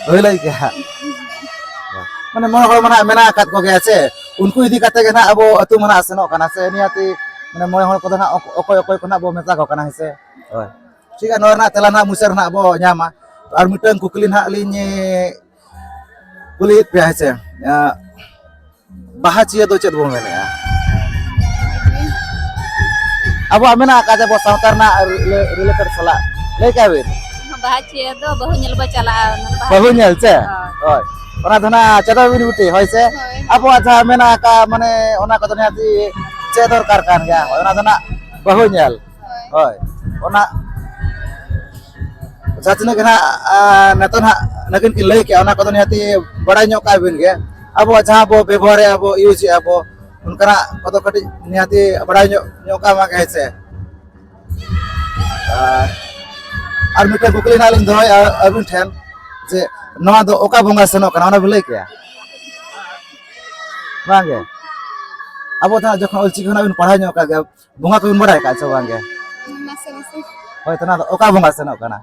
ᱦᱳᱭ, ᱞᱟᱹᱭ ᱠᱮᱜᱼᱟ᱾ ᱢᱟᱱᱮ ᱢᱚᱬᱮ ᱦᱚᱲ ᱢᱟ ᱱᱟᱜ ᱢᱮᱱᱟᱜ ᱟᱠᱟᱫ ᱠᱚᱜᱮᱭᱟ ᱥᱮ, ᱩᱱᱠᱩ ᱤᱫᱤ ᱠᱟᱛᱮ ᱜᱮ ᱱᱟᱜ ᱟᱵᱚ ᱟᱹᱛᱩ ᱢᱟ ᱱᱟᱜ ᱥᱮᱱᱚᱜ ᱠᱟᱱᱟ ᱥᱮ, ᱱᱤᱭᱟᱹᱛᱤ ᱢᱟᱱᱮ ᱢᱚᱬᱮ ᱦᱚᱲ ᱠᱚᱫᱚ ᱱᱟᱜ ᱚᱠ-, ᱚᱠᱚᱭ ᱚᱠᱚᱭ ᱠᱚ ᱱᱟᱜ ᱵᱚ ᱢᱮᱛᱟ ᱠᱚ ᱠᱟᱱᱟ, ᱦᱮᱸ ᱥᱮ? ᱦᱳᱭ᱾ ᱴᱷᱤᱠ ᱜᱮᱭᱟ, ᱱᱚᱣᱟ ᱨᱮᱱᱟᱜ ᱛᱮᱞᱟ ᱱᱟᱜ ᱢᱩᱪᱟᱹᱫ ᱨᱮ ᱱᱟᱜ ᱵᱚ ᱧᱟᱢᱟ᱾ ᱟᱨ ᱢᱤᱫᱴᱟᱝ ᱠᱩᱠᱞᱤ ᱱᱟᱦᱟᱜ ᱞᱤᱧ ᱠᱩᱞᱤᱭᱮᱫ ᱯᱮᱭᱟ, ᱦᱮᱸ ᱥᱮ? ᱟᱸ, ᱵᱟᱦᱟ ᱪᱤᱭᱟᱹ ᱫᱚ ᱪᱮᱫ ᱵᱚᱱ ᱢᱮᱱᱮᱜᱼᱟ? ᱟᱵᱚᱣᱟᱜ ᱢᱮᱱᱟᱜ ᱟᱠᱟᱫ ᱟᱵᱚ ᱥᱟᱶᱛᱟ ᱨᱮᱱᱟᱜ ᱨᱤᱞᱮ-, ᱨᱤᱞᱮᱴᱮᱰ ᱥᱟᱞᱟᱜ, ᱞᱟᱹᱭ ᱠᱟᱜ ᱵᱤᱱ᱾ ᱵᱟᱦᱟ ᱪᱤᱭᱟᱹ ᱫᱚ ᱵᱟᱹᱦᱩ ᱧᱮᱞ ᱵᱚ ᱪᱟᱞᱟᱜᱼᱟ, ᱚᱱᱟ ᱫᱚ ᱵᱟᱦᱟ ᱵᱟᱹᱦᱩ ᱧᱮᱞ ᱪᱮ? ᱦᱳᱭ᱾ ᱦᱳᱭ᱾ ᱚᱱᱟ ᱫᱚ ᱱᱟᱜ ᱪᱟᱸᱫᱚ ᱵᱤᱱ ᱵᱤᱴᱤ, ᱦᱳᱭ ᱥᱮ? ᱦᱳᱭ᱾ ᱟᱵᱚᱣᱟᱜ ᱡᱟᱦᱟᱸ ᱢᱮᱱᱟᱜ ᱟᱠᱟᱫ, ᱢᱟᱱᱮ, ᱚᱱᱟ ᱠᱚᱫᱚ ᱱᱤᱦᱟᱹᱛᱤ ᱪᱮᱫ ᱫᱚᱨᱠᱟᱨ ᱠᱟᱱ ᱜᱮᱭᱟ᱾ ᱦᱳᱭ, ᱚᱱᱟ ᱫᱚ ᱱᱟᱜ ᱵᱟᱹᱦᱩ ᱧᱮᱞ᱾ ᱦᱳᱭ᱾ ᱦᱳᱭ᱾ ᱚᱱᱟ ᱡᱟᱦᱟᱸ ᱛᱤᱱᱟᱹᱜ ᱜᱮ ᱱᱟᱜ, ᱟ, ᱱᱤᱛᱚᱜ ᱱᱟᱜ ᱱᱩᱠᱤᱱ ᱠᱤᱱ ᱞᱟᱹᱭ ᱠᱮᱜᱼᱟ, ᱚᱱᱟ ᱠᱚᱫᱚ ᱱᱤᱦᱟᱹᱛᱤ ᱵᱟᱲᱟᱭ ᱧᱚᱜ ᱠᱟᱜ ᱵᱤᱱ ᱜᱮ᱾ ᱟᱵᱚᱣᱟᱜ ᱡᱟᱦᱟᱸ ᱵᱚ ᱵᱮᱵᱚᱦᱟᱨᱮᱜᱼᱟ ᱵᱚ, ᱤᱭᱩᱡᱽ ᱮᱜᱼᱟ ᱵᱚ, ᱚᱱᱠᱟᱱᱟᱜ ᱠᱚᱫᱚ ᱠᱟᱹᱴᱤᱡ ᱱᱤᱦᱟᱹᱛᱤ ᱵᱟᱲᱟᱭ ᱧᱚᱜ, ᱧᱚᱜ ᱠᱟᱜ ᱢᱟ ᱜᱮ, ᱦᱮᱸ ᱥᱮ? ᱟᱨ, ᱟᱨ ᱢᱤᱫᱴᱮᱱ ᱠᱩᱠᱞᱤ ᱱᱟᱦᱟᱜ ᱞᱤᱧ ᱫᱚᱦᱚᱭᱟ ᱟᱹᱵᱤᱱ ᱴᱷᱮᱱ, ᱡᱮ ᱱᱚᱣᱟ ᱫᱚ ᱚᱠᱟ ᱵᱚᱸᱜᱟ ᱥᱮᱱᱚᱜ ᱠᱟᱱᱟ, ᱚᱱᱟ ᱵᱤᱱ ᱞᱟᱹᱭ ᱠᱮᱭᱟ? ᱵᱟᱝ ᱜᱮ? ᱟᱵᱚ ᱫᱚ ᱦᱟᱸᱜ ᱡᱚᱠᱷᱚᱱ ᱚᱞᱪᱤᱠᱤ ᱠᱷᱚᱱᱟᱜ ᱵᱤᱱ ᱯᱟᱲᱦᱟᱣ ᱧᱚᱜ ᱠᱟᱜ ᱜᱮᱭᱟ, ᱵᱚᱸᱜᱟ ᱠᱚᱵᱤᱱ ᱵᱟᱲᱟᱭ ᱠᱟᱜ ᱥᱮ ᱵᱟᱝ ᱜᱮ? ᱱᱟᱥᱮ ᱱᱟᱥᱮ᱾ ᱦᱳᱭ, ᱛᱚ ᱱᱚᱣᱟ ᱫᱚ ᱚᱠᱟ ᱵᱚᱸᱜᱟ ᱥᱮᱱᱚᱜ ᱠᱟᱱᱟ?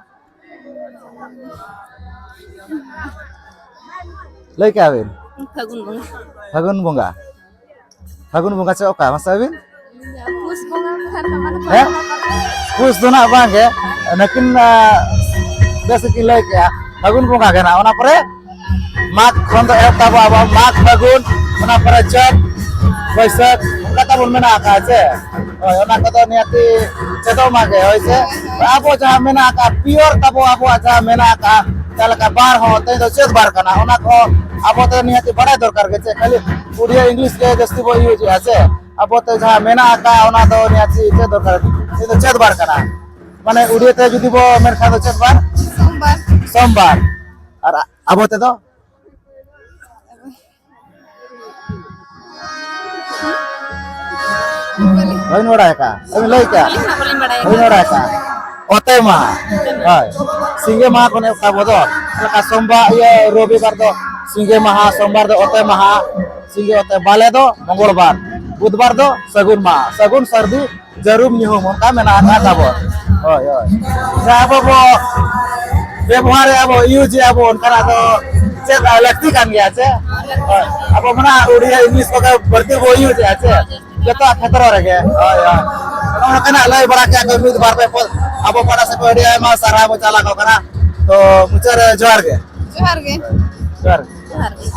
ᱞᱟᱹᱭ ᱠᱮᱜᱼᱟ ᱵᱤᱱ? ᱯᱷᱟᱹᱜᱩᱱ ᱵᱚᱸᱜᱟ᱾ ᱯᱷᱟᱹᱜᱩᱱ ᱵᱚᱸᱜᱟ᱾ ᱯᱷᱟᱹᱜᱩᱱ ᱵᱚᱸᱜᱟ ᱪᱮ ᱚᱠᱟ? ᱢᱟᱥᱮ ᱟᱹᱵᱤᱱ? ᱯᱩᱥ ᱵᱚᱸᱜᱟ ᱠᱚ ᱦᱟᱱᱟ ᱢᱟᱱᱮ ᱦᱮᱸ? ᱯᱩᱥ ᱫᱚ ᱱᱟᱜ ᱵᱟᱝ ᱜᱮ᱾ ᱱᱟᱹᱠᱤᱱ, ᱟ, ᱵᱮᱥ ᱜᱮᱠᱤᱱ ᱞᱟᱹᱭ ᱠᱮᱜᱼᱟ᱾ ᱯᱷᱟᱹᱜᱩᱱ ᱵᱚᱸᱜᱟ ᱜᱮ ᱱᱟᱜ᱾ ᱚᱱᱟ ᱯᱚᱨᱮ ᱢᱟᱜᱽ ᱠᱷᱚᱱ ᱫᱚ ᱮᱦᱚᱵ ᱛᱟᱵᱚ ᱟᱵᱚ ᱢᱟᱜᱽ, ᱯᱷᱟᱹᱜᱩᱱ, ᱚᱱᱟ ᱯᱚᱨᱮ ᱪᱟᱹᱛ, ᱵᱟᱹᱭᱥᱟᱹᱠᱷ, ᱚᱱᱠᱟ ᱛᱟᱵᱚᱱ ᱢᱮᱱᱟᱜ ᱟᱠᱟᱫ ᱪᱮ? ᱦᱳᱭ, ᱚᱱᱟ ᱠᱚᱫᱚ ᱱᱤᱦᱟᱹᱛᱤ ᱪᱮᱫᱚᱜ ᱢᱟ ᱜᱮ, ᱦᱳᱭ ᱥᱮ? ᱟᱵᱚ ᱡᱟᱦᱟᱸ ᱢᱮᱱᱟᱜ ᱟᱠᱟᱫ, ᱯᱤᱭᱳᱨ ᱛᱟᱵᱚ ᱟᱵᱚᱣᱟᱜ ᱡᱟᱦᱟᱸ ᱢᱮᱱᱟᱜ ᱟᱠᱟᱫ, ᱡᱟᱦᱟᱸ ᱞᱮᱠᱟ ᱵᱟᱨ ᱦᱚᱸ, ᱛᱮᱦᱮᱧ ᱫᱚ ᱪᱮᱫ ᱵᱟᱨ ᱠᱟᱱᱟ, ᱚᱱᱟ ᱠᱚᱦᱚᱸ ᱟᱵᱚ ᱫᱚ ᱱᱤᱦᱟᱹᱛᱤ ᱵᱟᱲᱟᱭ ᱫᱚᱨᱠᱟᱨ ᱜᱮ ᱪᱮ? ᱠᱷᱟᱹᱞᱤ ᱩᱰᱤᱭᱟ ᱤᱝᱞᱤᱥ ᱜᱮ ᱡᱟᱹᱥᱛᱤ ᱵᱚ ᱤᱭᱩᱡᱽ ᱮᱜᱼᱟ ᱥᱮ? ᱟᱵᱚ ᱛᱮ ᱡᱟᱦᱟᱸ ᱢᱮᱱᱟᱜ ᱟᱠᱟᱫ, ᱚᱱᱟ ᱫᱚ ᱱᱤᱦᱟᱹᱛᱤ ᱪᱮᱫ ᱫᱚᱨᱠᱟᱨ, ᱛᱮᱦᱮᱧ ᱫᱚ ᱪᱮᱫ ᱵᱟᱨ ᱠᱟᱱᱟ? ᱢᱟᱱᱮ ᱩᱰᱤᱭᱟ ᱛᱮ ᱡᱩᱫᱤ ᱵᱚ ᱢᱮᱱᱠᱷᱟᱱ ᱫᱚ ᱪᱮᱫ ᱵᱟᱨ? ᱥᱳᱢᱵᱟᱨ᱾ ᱥᱳᱢᱵᱟᱨ᱾ ᱟᱨ ᱟᱵᱚ ᱛᱮᱫᱚ? ᱵᱟᱹᱧ ᱵᱟᱲᱟᱭ ᱟᱠᱟᱫᱼᱟ᱾ ᱵᱟᱹᱧ ᱞᱟᱹᱭ ᱠᱟᱜᱼᱟ᱾ ᱟᱹᱞᱤᱧ ᱦᱚᱸ ᱵᱟᱹᱞᱤᱧ ᱵᱟᱲᱟᱭᱟ᱾ ᱵᱟᱹᱧ ᱵᱟᱲᱟᱭ ᱟᱠᱟᱫᱼᱟ᱾ ᱚᱛᱮ ᱢᱟᱦᱟ᱾ ᱦᱳᱭ᱾ ᱥᱤᱸᱜᱮ ᱢᱟᱦᱟ ᱠᱷᱚᱱ ᱮᱦᱚᱵ ᱛᱟᱵᱚ ᱫᱚ᱾ ᱪᱮᱫ ᱞᱮᱠᱟ ᱥᱳᱢᱵᱟᱨ, ᱤᱭᱟᱹ, ᱨᱚᱵᱤᱵᱟᱨ ᱫᱚ ᱥᱤᱸᱜᱮ ᱢᱟᱦᱟ, ᱥᱳᱢᱵᱟᱨ ᱫᱚ ᱚᱛᱮ ᱢᱟᱦᱟ, ᱥᱤᱸᱜᱮ ᱚᱛᱮ, ᱵᱟᱞᱮ ᱫᱚ ᱢᱚᱝᱜᱚᱞᱵᱟᱨ, ᱵᱩᱫᱷᱵᱟᱨ ᱫᱚ ᱥᱟᱹᱜᱩᱱ ᱢᱟᱦᱟ, ᱥᱟᱹᱜᱩᱱ ᱥᱟᱹᱨᱫᱤ ᱡᱟᱹᱨᱩᱢ ᱧᱩᱦᱩᱢ, ᱚᱱᱠᱟ ᱢᱮᱱᱟᱜ ᱟᱠᱟᱫ ᱛᱟᱵᱚᱱ᱾ ᱦᱳᱭ, ᱦᱳᱭ᱾ ᱡᱟᱦᱟᱸ ᱟᱵᱚ ᱵᱚ ᱵᱮᱵᱚᱦᱟᱨᱮᱫᱼᱟ ᱵᱚ, ᱤᱭᱩᱡᱽ ᱮᱫᱼᱟ ᱵᱚ, ᱚᱱᱠᱟᱱᱟᱜ ᱫᱚ ᱪᱮᱫ ᱞᱟᱹᱠᱛᱤ ᱠᱟᱱ ᱜᱮᱭᱟ ᱪᱮ? ᱦᱳᱭ᱾ ᱟᱵᱚ ᱢᱟ ᱱᱟᱦᱟᱜ ᱩᱲᱤᱭᱟ, ᱤᱝᱞᱤᱥ ᱠᱚᱜᱮ ᱵᱟᱹᱲᱛᱤ ᱵᱚ ᱤᱭᱩᱡᱽ ᱮᱫᱼᱟ ᱪᱮ? ᱡᱚᱛᱚᱣᱟᱜ ᱠᱷᱮᱛᱨᱚ ᱨᱮᱜᱮ᱾ ᱦᱳᱭ, ᱦᱳᱭ᱾ ᱱᱚᱜᱼᱚ ᱱᱚᱝᱠᱟᱱᱟᱜ ᱞᱟᱹᱭ ᱵᱟᱲᱟ ᱠᱮᱫᱼᱟ ᱠᱚ ᱢᱤᱫ ᱵᱟᱨ ᱯᱮ ᱯᱚᱫ᱾ ᱟᱵᱚ ᱯᱟᱦᱴᱟ ᱥᱮᱫ ᱠᱷᱚᱱ ᱟᱹᱰᱤ ᱟᱭᱢᱟ ᱥᱟᱨᱦᱟᱣ ᱵᱚ ᱪᱟᱞ ᱟᱠᱚ ᱠᱟᱱᱟ᱾ ᱛᱚ ᱢᱩᱪᱟᱹᱫ ᱨᱮ ᱡᱚᱦᱟᱨ ᱜᱮ᱾ ᱡᱚᱦᱟᱨ ᱜᱮ᱾ ᱡᱚᱦᱟᱨ ᱜᱮ᱾ ᱡᱚᱦᱟᱨ ᱜᱮ᱾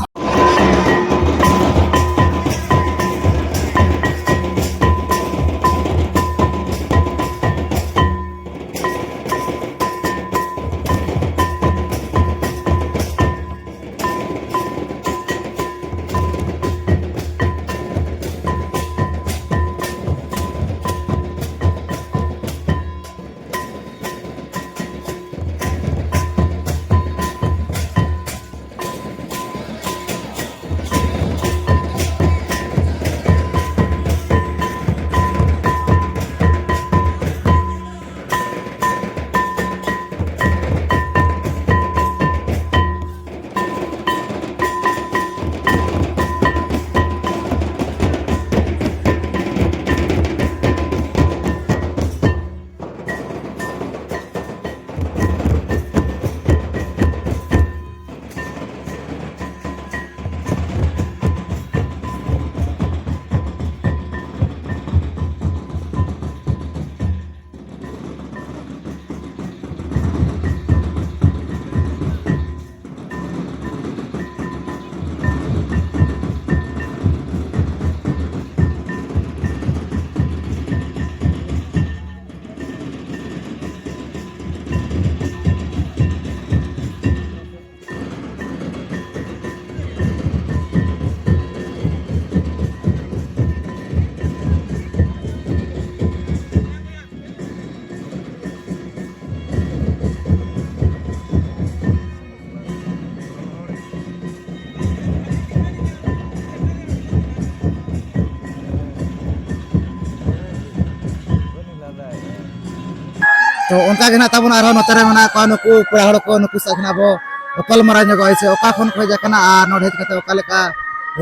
ᱛᱚ ᱚᱱᱠᱟ ᱜᱮ ᱱᱟᱜ ᱛᱟᱵᱚᱱ ᱟᱨᱦᱚᱸ ᱱᱚᱛᱮ ᱨᱮ ᱢᱮᱱᱟᱜ ᱠᱚᱣᱟ ᱱᱩᱠᱩ ᱠᱚᱲᱟ ᱦᱚᱲ ᱠᱚ, ᱱᱩᱠᱩ ᱥᱟᱶ ᱠᱷᱚᱱᱟᱜ ᱟᱵᱚ ᱜᱟᱯᱟᱞᱢᱟᱨᱟᱣ ᱧᱚᱜᱚᱜᱼᱟ ᱥᱮ ᱚᱠᱟ ᱠᱷᱚᱱ ᱠᱚ ᱦᱮᱡ ᱟᱠᱟᱱᱟ ᱟᱨ ᱱᱚᱰᱮ ᱦᱮᱡ ᱠᱟᱛᱮ ᱚᱠᱟ ᱞᱮᱠᱟ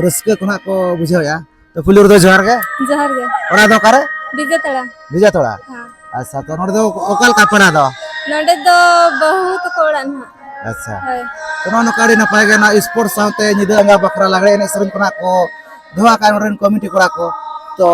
ᱨᱟᱹᱥᱠᱟᱹ ᱠᱚ ᱱᱟᱜ ᱠᱚ ᱵᱩᱡᱷᱟᱹᱣᱮᱫᱼᱟ᱾ ᱛᱚ ᱯᱩᱭᱞᱩ ᱨᱮᱫᱚ ᱡᱚᱦᱟᱨ ᱜᱮ᱾ ᱡᱚᱦᱟᱨ ᱜᱮ᱾ ᱚᱲᱟᱜ ᱫᱚ ᱚᱠᱟᱨᱮ? ᱵᱤᱡᱮᱛᱟᱲᱟ᱾ ᱵᱤᱡᱮᱛᱟᱲᱟ? ᱦᱮᱸ᱾ ᱟᱪᱪᱷᱟ, ᱛᱚ ᱱᱚᱰᱮ ᱫᱚ ᱚᱠᱟ ᱞᱮᱠᱟ ᱯᱟᱲᱟ ᱫᱚ? ᱱᱚᱰᱮ ᱫᱚ ᱵᱟᱹᱦᱩ ᱛᱟᱠᱚ ᱚᱲᱟᱜ ᱱᱟᱦᱟᱜ᱾ ᱟᱪᱪᱷᱟ᱾ ᱦᱳᱭ᱾ ᱛᱚ ᱱᱚᱜᱼᱚ ᱱᱚᱝᱠᱟ ᱟᱹᱰᱤ ᱱᱟᱯᱟᱭ ᱜᱮ ᱱᱚᱣᱟ sports ᱥᱟᱶᱛᱮ ᱧᱤᱫᱟᱹ ᱟᱸᱜᱟ ᱵᱟᱠᱷᱨᱟ ᱞᱟᱜᱽᱲᱮ ᱮᱱᱮᱡ ᱥᱮᱨᱮᱧ ᱠᱷᱚᱱᱟᱜ ᱠᱚ ᱫᱚᱦᱚ ᱟᱠᱟᱫ ᱱᱚᱰᱮ ᱨᱮᱱ committee ᱠᱚᱲᱟ ᱠᱚ᱾ ᱛᱚ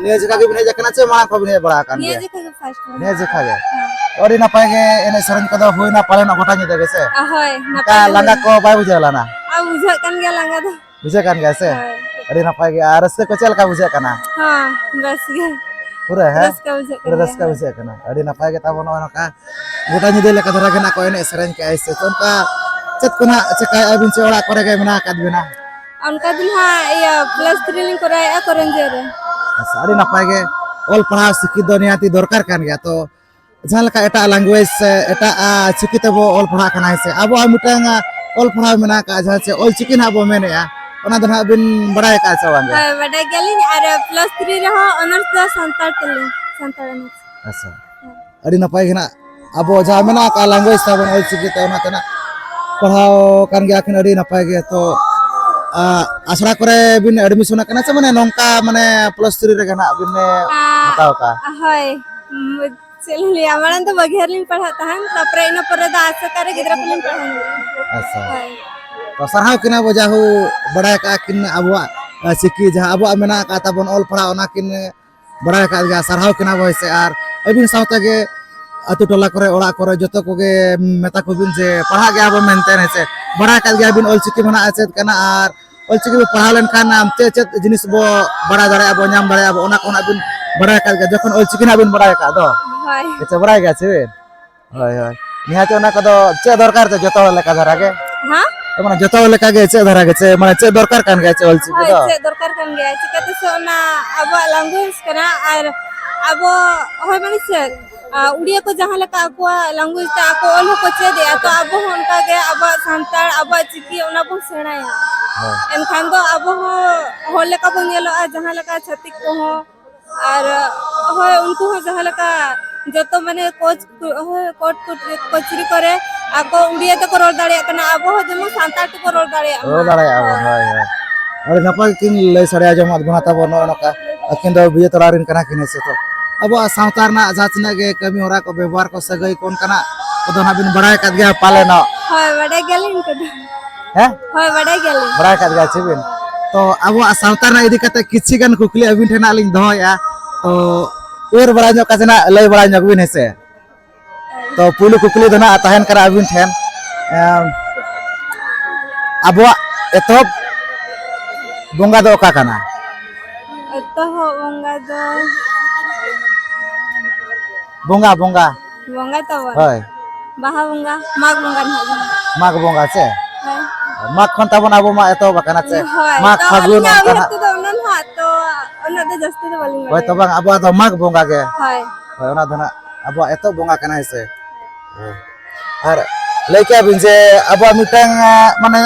ᱱᱤᱭᱟᱹ ᱡᱚᱠᱷᱟ ᱜᱮᱵᱤᱱ ᱦᱮᱡ ᱟᱠᱟᱱᱟ ᱥᱮ ᱢᱟᱲᱟᱝ ᱠᱷᱚᱱ ᱵᱤᱱ ᱦᱮᱡ ᱵᱟᱲᱟ ᱟᱠᱟᱱ ᱱᱤᱭᱟᱹ ᱜᱮᱭᱟ? ᱡᱚᱠᱷᱟ ᱜᱮ first ᱱᱤᱭᱟᱹ ᱡᱚᱠᱷᱟ ᱜᱮ? ᱦᱮᱸ᱾ ᱟᱹᱰᱤ ᱱᱟᱯᱟᱭ ᱜᱮ ᱮᱱᱮᱡ ᱥᱮᱨᱮᱧ ᱠᱚᱫᱚ ᱦᱩᱭᱱᱟ ᱯᱟᱞᱮᱱᱚᱜ ᱜᱚᱴᱟ ᱧᱤᱫᱟᱹ ᱜᱮ ᱥᱮ? ᱟ, ᱦᱳᱭ, ᱱᱟᱯᱟᱭ ᱚᱱᱠᱟ ᱜᱮ ᱞᱟᱸᱜᱟ ᱦᱩᱭᱱᱟ᱾ ᱠᱚ ᱵᱟᱭ ᱵᱩᱡᱷᱟᱹᱣ ᱞᱮᱱᱟ? ᱟ, ᱵᱩᱡᱷᱟᱹᱜ ᱠᱟᱱ ᱜᱮᱭᱟ ᱞᱟᱸᱜᱟ ᱫᱚ᱾ ᱵᱩᱡᱷᱟᱹᱜ ᱠᱟᱱ ᱜᱮᱭᱟ ᱥᱮ? ᱦᱳᱭ᱾ ᱟᱹᱰᱤ ᱱᱟᱯᱟᱭ ᱜᱮ᱾ ᱟᱨ ᱨᱟᱹᱥᱠᱟᱹ ᱠᱚ ᱪᱮᱫ ᱞᱮᱠᱟ ᱵᱩᱡᱷᱟᱹᱜ ᱠᱟᱱᱟ? ᱦᱚᱸ, ᱵᱮᱥ ᱜᱮ᱾ ᱯᱩᱨᱟᱹ, ᱦᱮᱸ? ᱨᱟᱹᱥᱠᱟᱹ ᱵᱩᱡᱷᱟᱹᱜ ᱠᱟᱱ ᱯᱩᱨᱟᱹ ᱜᱮᱭᱟ᱾ ᱨᱟᱹᱥᱠᱟᱹ ᱵᱩᱡᱷᱟᱹᱜ ᱠᱟᱱᱟ᱾ ᱟᱹᱰᱤ ᱱᱟᱯᱟᱭ ᱜᱮ ᱛᱟᱵᱚᱱ ᱱᱚᱜᱼᱚᱭ ᱱᱚᱝᱠᱟ ᱜᱚᱴᱟ ᱧᱤᱫᱟᱹ ᱞᱮᱠᱟ ᱫᱷᱟᱨᱟ ᱜᱮ ᱱᱟᱜ ᱠᱚ ᱮᱱᱮᱡ ᱥᱮᱨᱮᱧ ᱠᱮᱜᱼᱟ ᱥᱮ ᱪᱮᱫ? ᱚᱱᱠᱟ ᱪᱮᱫ ᱠᱚ ᱱᱟᱜ ᱪᱮᱠᱟᱭᱮᱫᱼᱟ ᱵᱤᱱ ᱪᱮ ᱚᱲᱟᱜ ᱠᱚᱨᱮ ᱜᱮ ᱢᱮᱱᱟᱜ ᱟᱠᱟᱫ ᱵᱤᱱᱟ? ᱚᱱᱠᱟ ᱫᱚ ᱱᱟᱦᱟᱜ ᱤᱭᱟᱹ plus three ᱞᱤᱧ ᱠᱚᱨᱟᱣᱮᱫᱼᱟ ᱠᱚᱨᱚᱱᱡᱤᱭᱟᱹ ᱨᱮ᱾ ᱟᱪᱪᱷᱟ, ᱟᱹᱰᱤ ᱱᱟᱯᱟᱭ ᱜᱮ᱾ ᱚᱞ ᱯᱟᱲᱦᱟᱣ ᱥᱤᱠᱷᱤᱛ ᱫᱚ ᱱᱤᱦᱟᱹᱛᱤ ᱫᱚᱨᱠᱟᱨ ᱠᱟᱱ ᱜᱮᱭᱟ᱾ ᱛᱚ ᱡᱟᱦᱟᱸ ᱞᱮᱠᱟ ᱮᱴᱟᱜ language ᱥᱮ ᱮᱴᱟᱜ, ᱟ, ᱪᱤᱠᱤ ᱛᱮᱵᱚ ᱚᱞ ᱯᱟᱲᱦᱟᱜ ᱠᱟᱱᱟ, ᱦᱮᱸ ᱥᱮ, ᱟᱵᱚᱣᱟᱜ ᱢᱤᱫᱴᱟᱝ, ᱟ, ᱚᱞ ᱯᱟᱲᱦᱟᱣ ᱢᱮᱱᱟᱜ ᱟᱠᱟᱫᱼᱟ, ᱡᱟᱦᱟᱸ ᱪᱮ ᱚᱞ ᱪᱤᱠᱤ ᱱᱟᱦᱟᱜ ᱵᱚ ᱢᱮᱱᱮᱫᱼᱟ, ᱚᱱᱟ ᱫᱚ ᱱᱟᱦᱟᱜ ᱵᱤᱱ ᱵᱟᱲᱟᱭ ᱟᱠᱟᱫᱼᱟ ᱥᱮ ᱵᱟᱝ ᱜᱮ? ᱦᱳᱭ, ᱵᱟᱰᱟᱭ ᱜᱮᱭᱟᱞᱤᱧ᱾ ᱟᱨ plus three ᱨᱮᱦᱚᱸ honours ᱫᱚ ᱥᱟᱱᱛᱟᱲ ᱛᱮᱞᱤᱧ, ᱥᱟᱱᱛᱟᱲ honours᱾ ᱟᱪᱪᱷᱟ, ᱦᱳᱭ᱾ ᱟᱹᱰᱤ ᱱᱟᱯᱟᱭ ᱜᱮ ᱱᱟᱜ ᱟᱵᱚ ᱡᱟᱦᱟᱸ ᱢᱮᱱᱟᱜ ᱟᱠᱟᱫ language ᱛᱟᱵᱚᱱ ᱚᱞ ᱪᱤᱠᱤ ᱛᱮ, ᱚᱱᱟ ᱛᱮ ᱱᱟᱜ ᱯᱟᱲᱦᱟᱣ ᱠᱟᱱ ᱜᱮᱭᱟ ᱠᱤᱱ ᱟᱹᱰᱤ ᱱᱟᱯᱟᱭ ᱜᱮ᱾ ᱛᱚ, ᱟ, ᱟᱥᱲᱟ ᱠᱚᱨᱮ ᱵᱤᱱ admission ᱟᱠᱟᱱᱟ ᱥᱮ ᱢᱟᱱᱮ ᱱᱚᱝᱠᱟ ᱢᱟᱱᱮ plus three ᱨᱮᱜᱮ ᱱᱟᱜ ᱵᱤᱱ, ᱮ, ᱟ, ᱦᱟᱛᱟᱣ ᱟᱠᱟᱫᱼᱟ? ᱦᱳᱭ, ᱩᱢ, ᱪᱮᱫ ᱞᱤᱧ ᱞᱟᱹᱭᱟ, ᱢᱟᱲᱟᱝ ᱫᱚ ᱵᱟᱹᱜᱷᱤ ᱨᱮᱞᱤᱧ ᱯᱟᱲᱦᱟᱜ ᱛᱟᱦᱮᱸᱱ, ᱛᱟᱨᱯᱚᱨᱮ ᱤᱱᱟᱹ ᱯᱚᱨᱮ ᱫᱚ ᱟᱥᱮᱠᱟ ᱨᱮ ᱜᱤᱫᱽᱨᱟᱹ ᱠᱚᱞᱤᱧ ᱯᱟᱲᱦᱟᱣ ᱧᱚᱜ᱾ ᱟᱪᱪᱷᱟ᱾ ᱦᱳᱭ᱾ ᱛᱚ ᱥᱟᱨᱦᱟᱣ ᱠᱤᱱᱟ ᱵᱚ ᱡᱟᱦᱳ ᱵᱟᱲᱟᱭ ᱠᱟᱜᱼᱟ ᱠᱤᱱ ᱟᱵᱚᱣᱟᱜ, ᱟ, ᱪᱤᱠᱤ ᱡᱟᱦᱟᱸ ᱟᱵᱚᱣᱟᱜ ᱢᱮᱱᱟᱜ ᱟᱠᱟᱫ ᱛᱟᱵᱚᱱ ᱚᱞ ᱯᱟᱲᱦᱟᱣ, ᱚᱱᱟ ᱠᱤᱱ ᱵᱟᱲᱟᱭ ᱟᱠᱟᱫ ᱜᱮᱭᱟ, ᱥᱟᱨᱦᱟᱣ ᱠᱤᱱᱟ ᱵᱚ ᱦᱮᱸ ᱥᱮ᱾ ᱟᱨ ᱟᱹᱵᱤᱱ ᱥᱟᱶᱛᱮ ᱜᱮ ᱟᱹᱛᱩ ᱴᱚᱞᱟ ᱠᱚᱨᱮ, ᱚᱲᱟᱜ ᱠᱚᱨᱮ ᱡᱚᱛᱚ ᱠᱚᱜᱮ ᱢᱮᱛᱟ ᱠᱚᱵᱤᱱ ᱡᱮ ᱯᱟᱲᱦᱟᱜ ᱜᱮᱭᱟ ᱵᱚ ᱢᱮᱱᱛᱮ, ᱦᱮᱸ ᱥᱮ᱾ ᱵᱟᱲᱟᱭ ᱟᱠᱟᱫ ᱜᱮᱭᱟ ᱵᱤᱱ ᱚᱞ ᱪᱤᱠᱤ ᱢᱮᱱᱟᱜᱼᱟ ᱪᱮᱫ ᱠᱟᱱᱟ, ᱟᱨ ᱚᱞ ᱪᱤᱠᱤ ᱵᱚ ᱯᱟᱲᱦᱟᱣ ᱞᱮᱱᱠᱷᱟᱱ ᱟᱢ ᱪᱮᱫ ᱪᱮᱫ ᱡᱤᱱᱤᱥ ᱵᱚ ᱵᱟᱲᱟᱭ ᱫᱟᱲᱮᱭᱟᱜᱼᱟ, ᱵᱚ ᱧᱟᱢ ᱫᱟᱲᱮᱭᱟᱜᱼᱟ ᱵᱚ, ᱚᱱᱟ ᱠᱚ ᱱᱟᱜ ᱵᱤᱱ ᱵᱟᱲᱟᱭ ᱟᱠᱟᱫ ᱜᱮᱭᱟ, ᱡᱚᱠᱷᱚᱱ ᱚᱞ ᱪᱤᱠᱤ ᱱᱟᱜ ᱵᱤᱱ ᱵᱟᱲᱟᱭ ᱟᱠᱟᱫ ᱫᱚ᱾ ᱦᱳᱭ᱾ ᱦᱮᱸ ᱥᱮ, ᱵᱟᱲᱟᱭ ᱜᱮᱭᱟ ᱪᱮ ᱵᱤᱱ? ᱦᱳᱭ, ᱦᱳᱭ᱾ ᱱᱤᱦᱟᱹᱛ ᱚᱱᱟ ᱠᱚᱫᱚ ᱪᱮᱫ ᱫᱚᱨᱠᱟᱨ ᱛᱮ ᱡᱚᱛᱚ ᱦᱚᱲ ᱞᱮᱠᱟ ᱫᱷᱟᱨᱟ ᱜᱮ? ᱦᱮᱸ? ᱢᱟᱱᱮ ᱡᱚᱛᱚ ᱦᱚᱲ ᱞᱮᱠᱟ ᱜᱮ ᱪᱮᱫ ᱫᱷᱟᱨᱟ ᱜᱮ ᱪᱮ, ᱢᱟᱱᱮ ᱪᱮᱫ ᱫᱚᱨᱠᱟᱨ ᱠᱟᱱ ᱜᱮᱭᱟ ᱪᱮ ᱚᱞ ᱪᱤᱠᱤ ᱦᱳᱭ, ᱫᱚ? ᱪᱮᱫ ᱫᱚᱨᱠᱟᱨ ᱠᱟᱱ ᱜᱮᱭᱟ᱾ ᱪᱤᱠᱟᱹᱛᱮ ᱥᱮ ᱚᱱᱟ ᱟᱵᱚᱣᱟᱜ language ᱠᱟᱱᱟ, ᱟᱨ ᱟᱵᱚ, ᱦᱳᱭ, ᱢᱟᱱᱮ ᱪᱮᱫ, ᱟ, ᱩᱲᱤᱭᱟ ᱠᱚ ᱡᱟᱦᱟᱸ ᱞᱮᱠᱟ ᱟᱠᱚᱣᱟᱜ language ᱛᱮ ᱟᱠᱚ ᱚᱞ ᱦᱚᱸᱠᱚ ᱪᱮᱫ ᱮᱜᱼᱟ, ᱛᱚ ᱟᱵᱚ ᱦᱚᱸ ᱚᱱᱠᱟ ᱜᱮ ᱟᱵᱚᱣᱟᱜ ᱥᱟᱱᱛᱟᱲ, ᱟᱵᱚᱣᱟᱜ ᱪᱤᱠᱤ, ᱚᱱᱟ ᱵᱚᱱ ᱥᱮᱬᱟᱭᱟ᱾ ᱦᱳᱭ᱾ ᱮᱱᱠᱷᱟᱱ ᱫᱚ ᱟᱵᱚ ᱦᱚᱸ ᱦᱚᱲ ᱞᱮᱠᱟ ᱵᱚᱱ ᱧᱮᱞᱚᱜᱼᱟ, ᱡᱟᱦᱟᱸ ᱞᱮᱠᱟ ᱪᱷᱟᱹᱛᱤᱠ ᱠᱚᱦᱚᱸ᱾ ᱟᱨ, ᱦᱳᱭ, ᱩᱱᱠᱩ ᱦᱚᱸ ᱡᱟᱦᱟᱸ ᱞᱮᱠᱟ ᱡᱚᱛᱚ ᱢᱟᱱᱮ ᱠᱳᱪ, ᱦᱳᱭ, ᱠᱳᱴ ᱠᱩᱴ-, ᱠᱚᱪᱨᱤ ᱠᱚᱨᱮ ᱟᱠᱚ ᱩᱲᱤᱭᱟ ᱛᱮᱠᱚ ᱨᱚᱲ ᱫᱟᱲᱮᱭᱟᱜ ᱠᱟᱱᱟ, ᱟᱵᱚ ᱦᱚᱸ ᱡᱮᱢᱚᱱ ᱥᱟᱱᱛᱟᱲ ᱛᱮᱠᱚ ᱨᱚᱲ ᱫᱟᱲᱮᱭᱟᱜ ᱨᱚᱲ ᱢᱟ᱾ ᱫᱟᱲᱮᱭᱟᱜᱼᱟ ᱵᱚᱱ, ᱦᱳᱭ᱾ ᱦᱳᱭ, ᱦᱳᱭ᱾ ᱟᱹᱰᱤ ᱱᱟᱯᱟᱭ ᱜᱮᱠᱤᱱ ᱞᱟᱹᱭ ᱥᱟᱰᱮ ᱟᱸᱡᱚᱢᱟᱫ ᱵᱚᱱᱟ ᱛᱟᱵᱚᱱ ᱱᱚᱜᱼᱚ ᱱᱚᱝᱠᱟ᱾ ᱟᱹᱠᱤᱱ ᱫᱚ ᱵᱤᱡᱮ ᱛᱚᱲᱟ ᱨᱮᱱ ᱠᱟᱱᱟ ᱠᱤᱱ, ᱦᱮᱸ ᱥᱮ᱾ ᱛᱚ ᱟᱵᱚᱣᱟᱜ ᱥᱟᱶᱛᱟ ᱨᱮᱱᱟᱜ ᱡᱟᱦᱟᱸ ᱛᱤᱱᱟᱹᱜ ᱜᱮ ᱠᱟᱹᱢᱤ ᱦᱚᱨᱟ ᱠᱚ, ᱵᱮᱵᱚᱦᱟᱨ ᱠᱚ, ᱥᱟᱹᱜᱟᱹᱭ ᱠᱚ, ᱚᱱᱠᱟᱱᱟᱜ ᱠᱚᱫᱚ ᱱᱟᱜ ᱵᱤᱱ ᱵᱟᱲᱟᱭ ᱟᱠᱟᱫ ᱜᱮᱭᱟ ᱯᱟᱞᱮᱱᱚᱜ? ᱦᱳᱭ, ᱵᱟᱰᱟᱭ ᱜᱮᱭᱟᱞᱤᱧ ᱩᱱᱠᱩ ᱫᱚ᱾ ᱦᱮᱸ? ᱦᱳᱭ, ᱵᱟᱰᱟᱭ ᱜᱮᱭᱟᱞᱤᱧ᱾ ᱵᱟᱲᱟᱭ ᱟᱠᱟᱫ ᱜᱮᱭᱟ ᱪᱮ ᱵᱤᱱ? ᱛᱚ ᱟᱵᱚᱣᱟᱜ ᱥᱟᱶᱛᱟ ᱨᱮᱱᱟᱜ ᱤᱫᱤ ᱠᱟᱛᱮ ᱠᱤᱪᱷᱤ ᱜᱟᱱ ᱠᱩᱠᱞᱤ ᱟᱹᱵᱤᱱ ᱴᱷᱮᱱ ᱦᱟᱸᱜ ᱞᱤᱧ ᱫᱚᱦᱚᱭᱮᱫᱼᱟ᱾ ᱛᱚ ᱩᱭᱦᱟᱹᱨ ᱵᱟᱲᱟ ᱧᱚᱜ ᱠᱟᱛᱮ ᱱᱟᱜ ᱞᱟᱹᱭ ᱵᱟᱲᱟ ᱧᱚᱜ ᱵᱤᱱ, ᱦᱮᱸ ᱥᱮ᱾ ᱛᱚ, ᱯᱩᱭᱞᱩ ᱠᱩᱠᱞᱤ ᱫᱚ ᱱᱟᱜ ᱛᱟᱦᱮᱱ ᱠᱟᱱᱟ ᱟᱹᱵᱤᱱ ᱴᱷᱮᱱ, ᱮᱢ, ᱟᱵᱚᱣᱟᱜ ᱮᱛᱚᱦᱚᱵ ᱵᱚᱸᱜᱟ ᱫᱚ ᱚᱠᱟ ᱠᱟᱱᱟ? ᱮᱛᱚᱦᱚᱵ ᱵᱚᱸᱜᱟ ᱫᱚ ᱵᱚᱸᱜᱟ, ᱵᱚᱸᱜᱟ᱾ ᱵᱚᱸᱜᱟ ᱛᱟᱵᱚᱱ᱾ ᱦᱳᱭ᱾ ᱵᱟᱦᱟ ᱵᱚᱸᱜᱟ, ᱢᱟᱜᱽ ᱵᱚᱸᱜᱟ ᱱᱟᱦᱟᱜ ᱡᱟᱦᱟᱸ᱾ ᱢᱟᱜᱽ ᱵᱚᱸᱜᱟ ᱥᱮ? ᱦᱳᱭ᱾ ᱢᱟᱜᱽ ᱠᱷᱚᱱ ᱛᱟᱵᱚᱱ ᱟᱵᱚ ᱢᱟ ᱮᱛᱚᱦᱚᱵ ᱟᱠᱟᱱᱟ ᱥᱮ? ᱦᱳᱭ, ᱢᱟᱜᱽ, ᱛᱚ ᱯᱷᱟᱹᱜᱩᱱ, ᱟᱹᱞᱤᱧᱟᱜ ᱚᱱᱠᱟ ᱩᱭᱦᱟᱹᱨ ᱱᱟᱜ᱾ ᱛᱮᱫᱚ ᱩᱱᱟᱹᱜ ᱱᱟᱦᱟᱜ ᱛᱚ ᱩᱱᱟᱹᱜ ᱫᱚ ᱡᱟᱹᱥᱛᱤ ᱫᱚ ᱵᱟᱹᱞᱤᱧ ᱦᱳᱭ, ᱵᱟᱲᱟᱭᱟ᱾ ᱛᱚ ᱵᱟᱝ, ᱟᱵᱚᱣᱟᱜ ᱫᱚ ᱢᱟᱜᱽ ᱵᱚᱸᱜᱟ ᱜᱮ᱾ ᱦᱳᱭ᱾ ᱦᱳᱭ, ᱚᱱᱟ ᱫᱚ ᱱᱟᱜ ᱟᱵᱚᱣᱟᱜ ᱮᱛᱚᱦᱚᱵ ᱵᱚᱸᱜᱟ ᱠᱟᱱᱟ, ᱦᱮᱸ ᱥᱮ? ᱦᱳᱭ᱾ ᱟᱨ ᱞᱟᱹᱭ ᱠᱮᱜᱼᱟ ᱵᱤᱱ ᱡᱮ ᱟᱵᱚᱣᱟᱜ ᱢᱤᱫᱴᱟᱝ, ᱟ, ᱢᱟᱱᱮ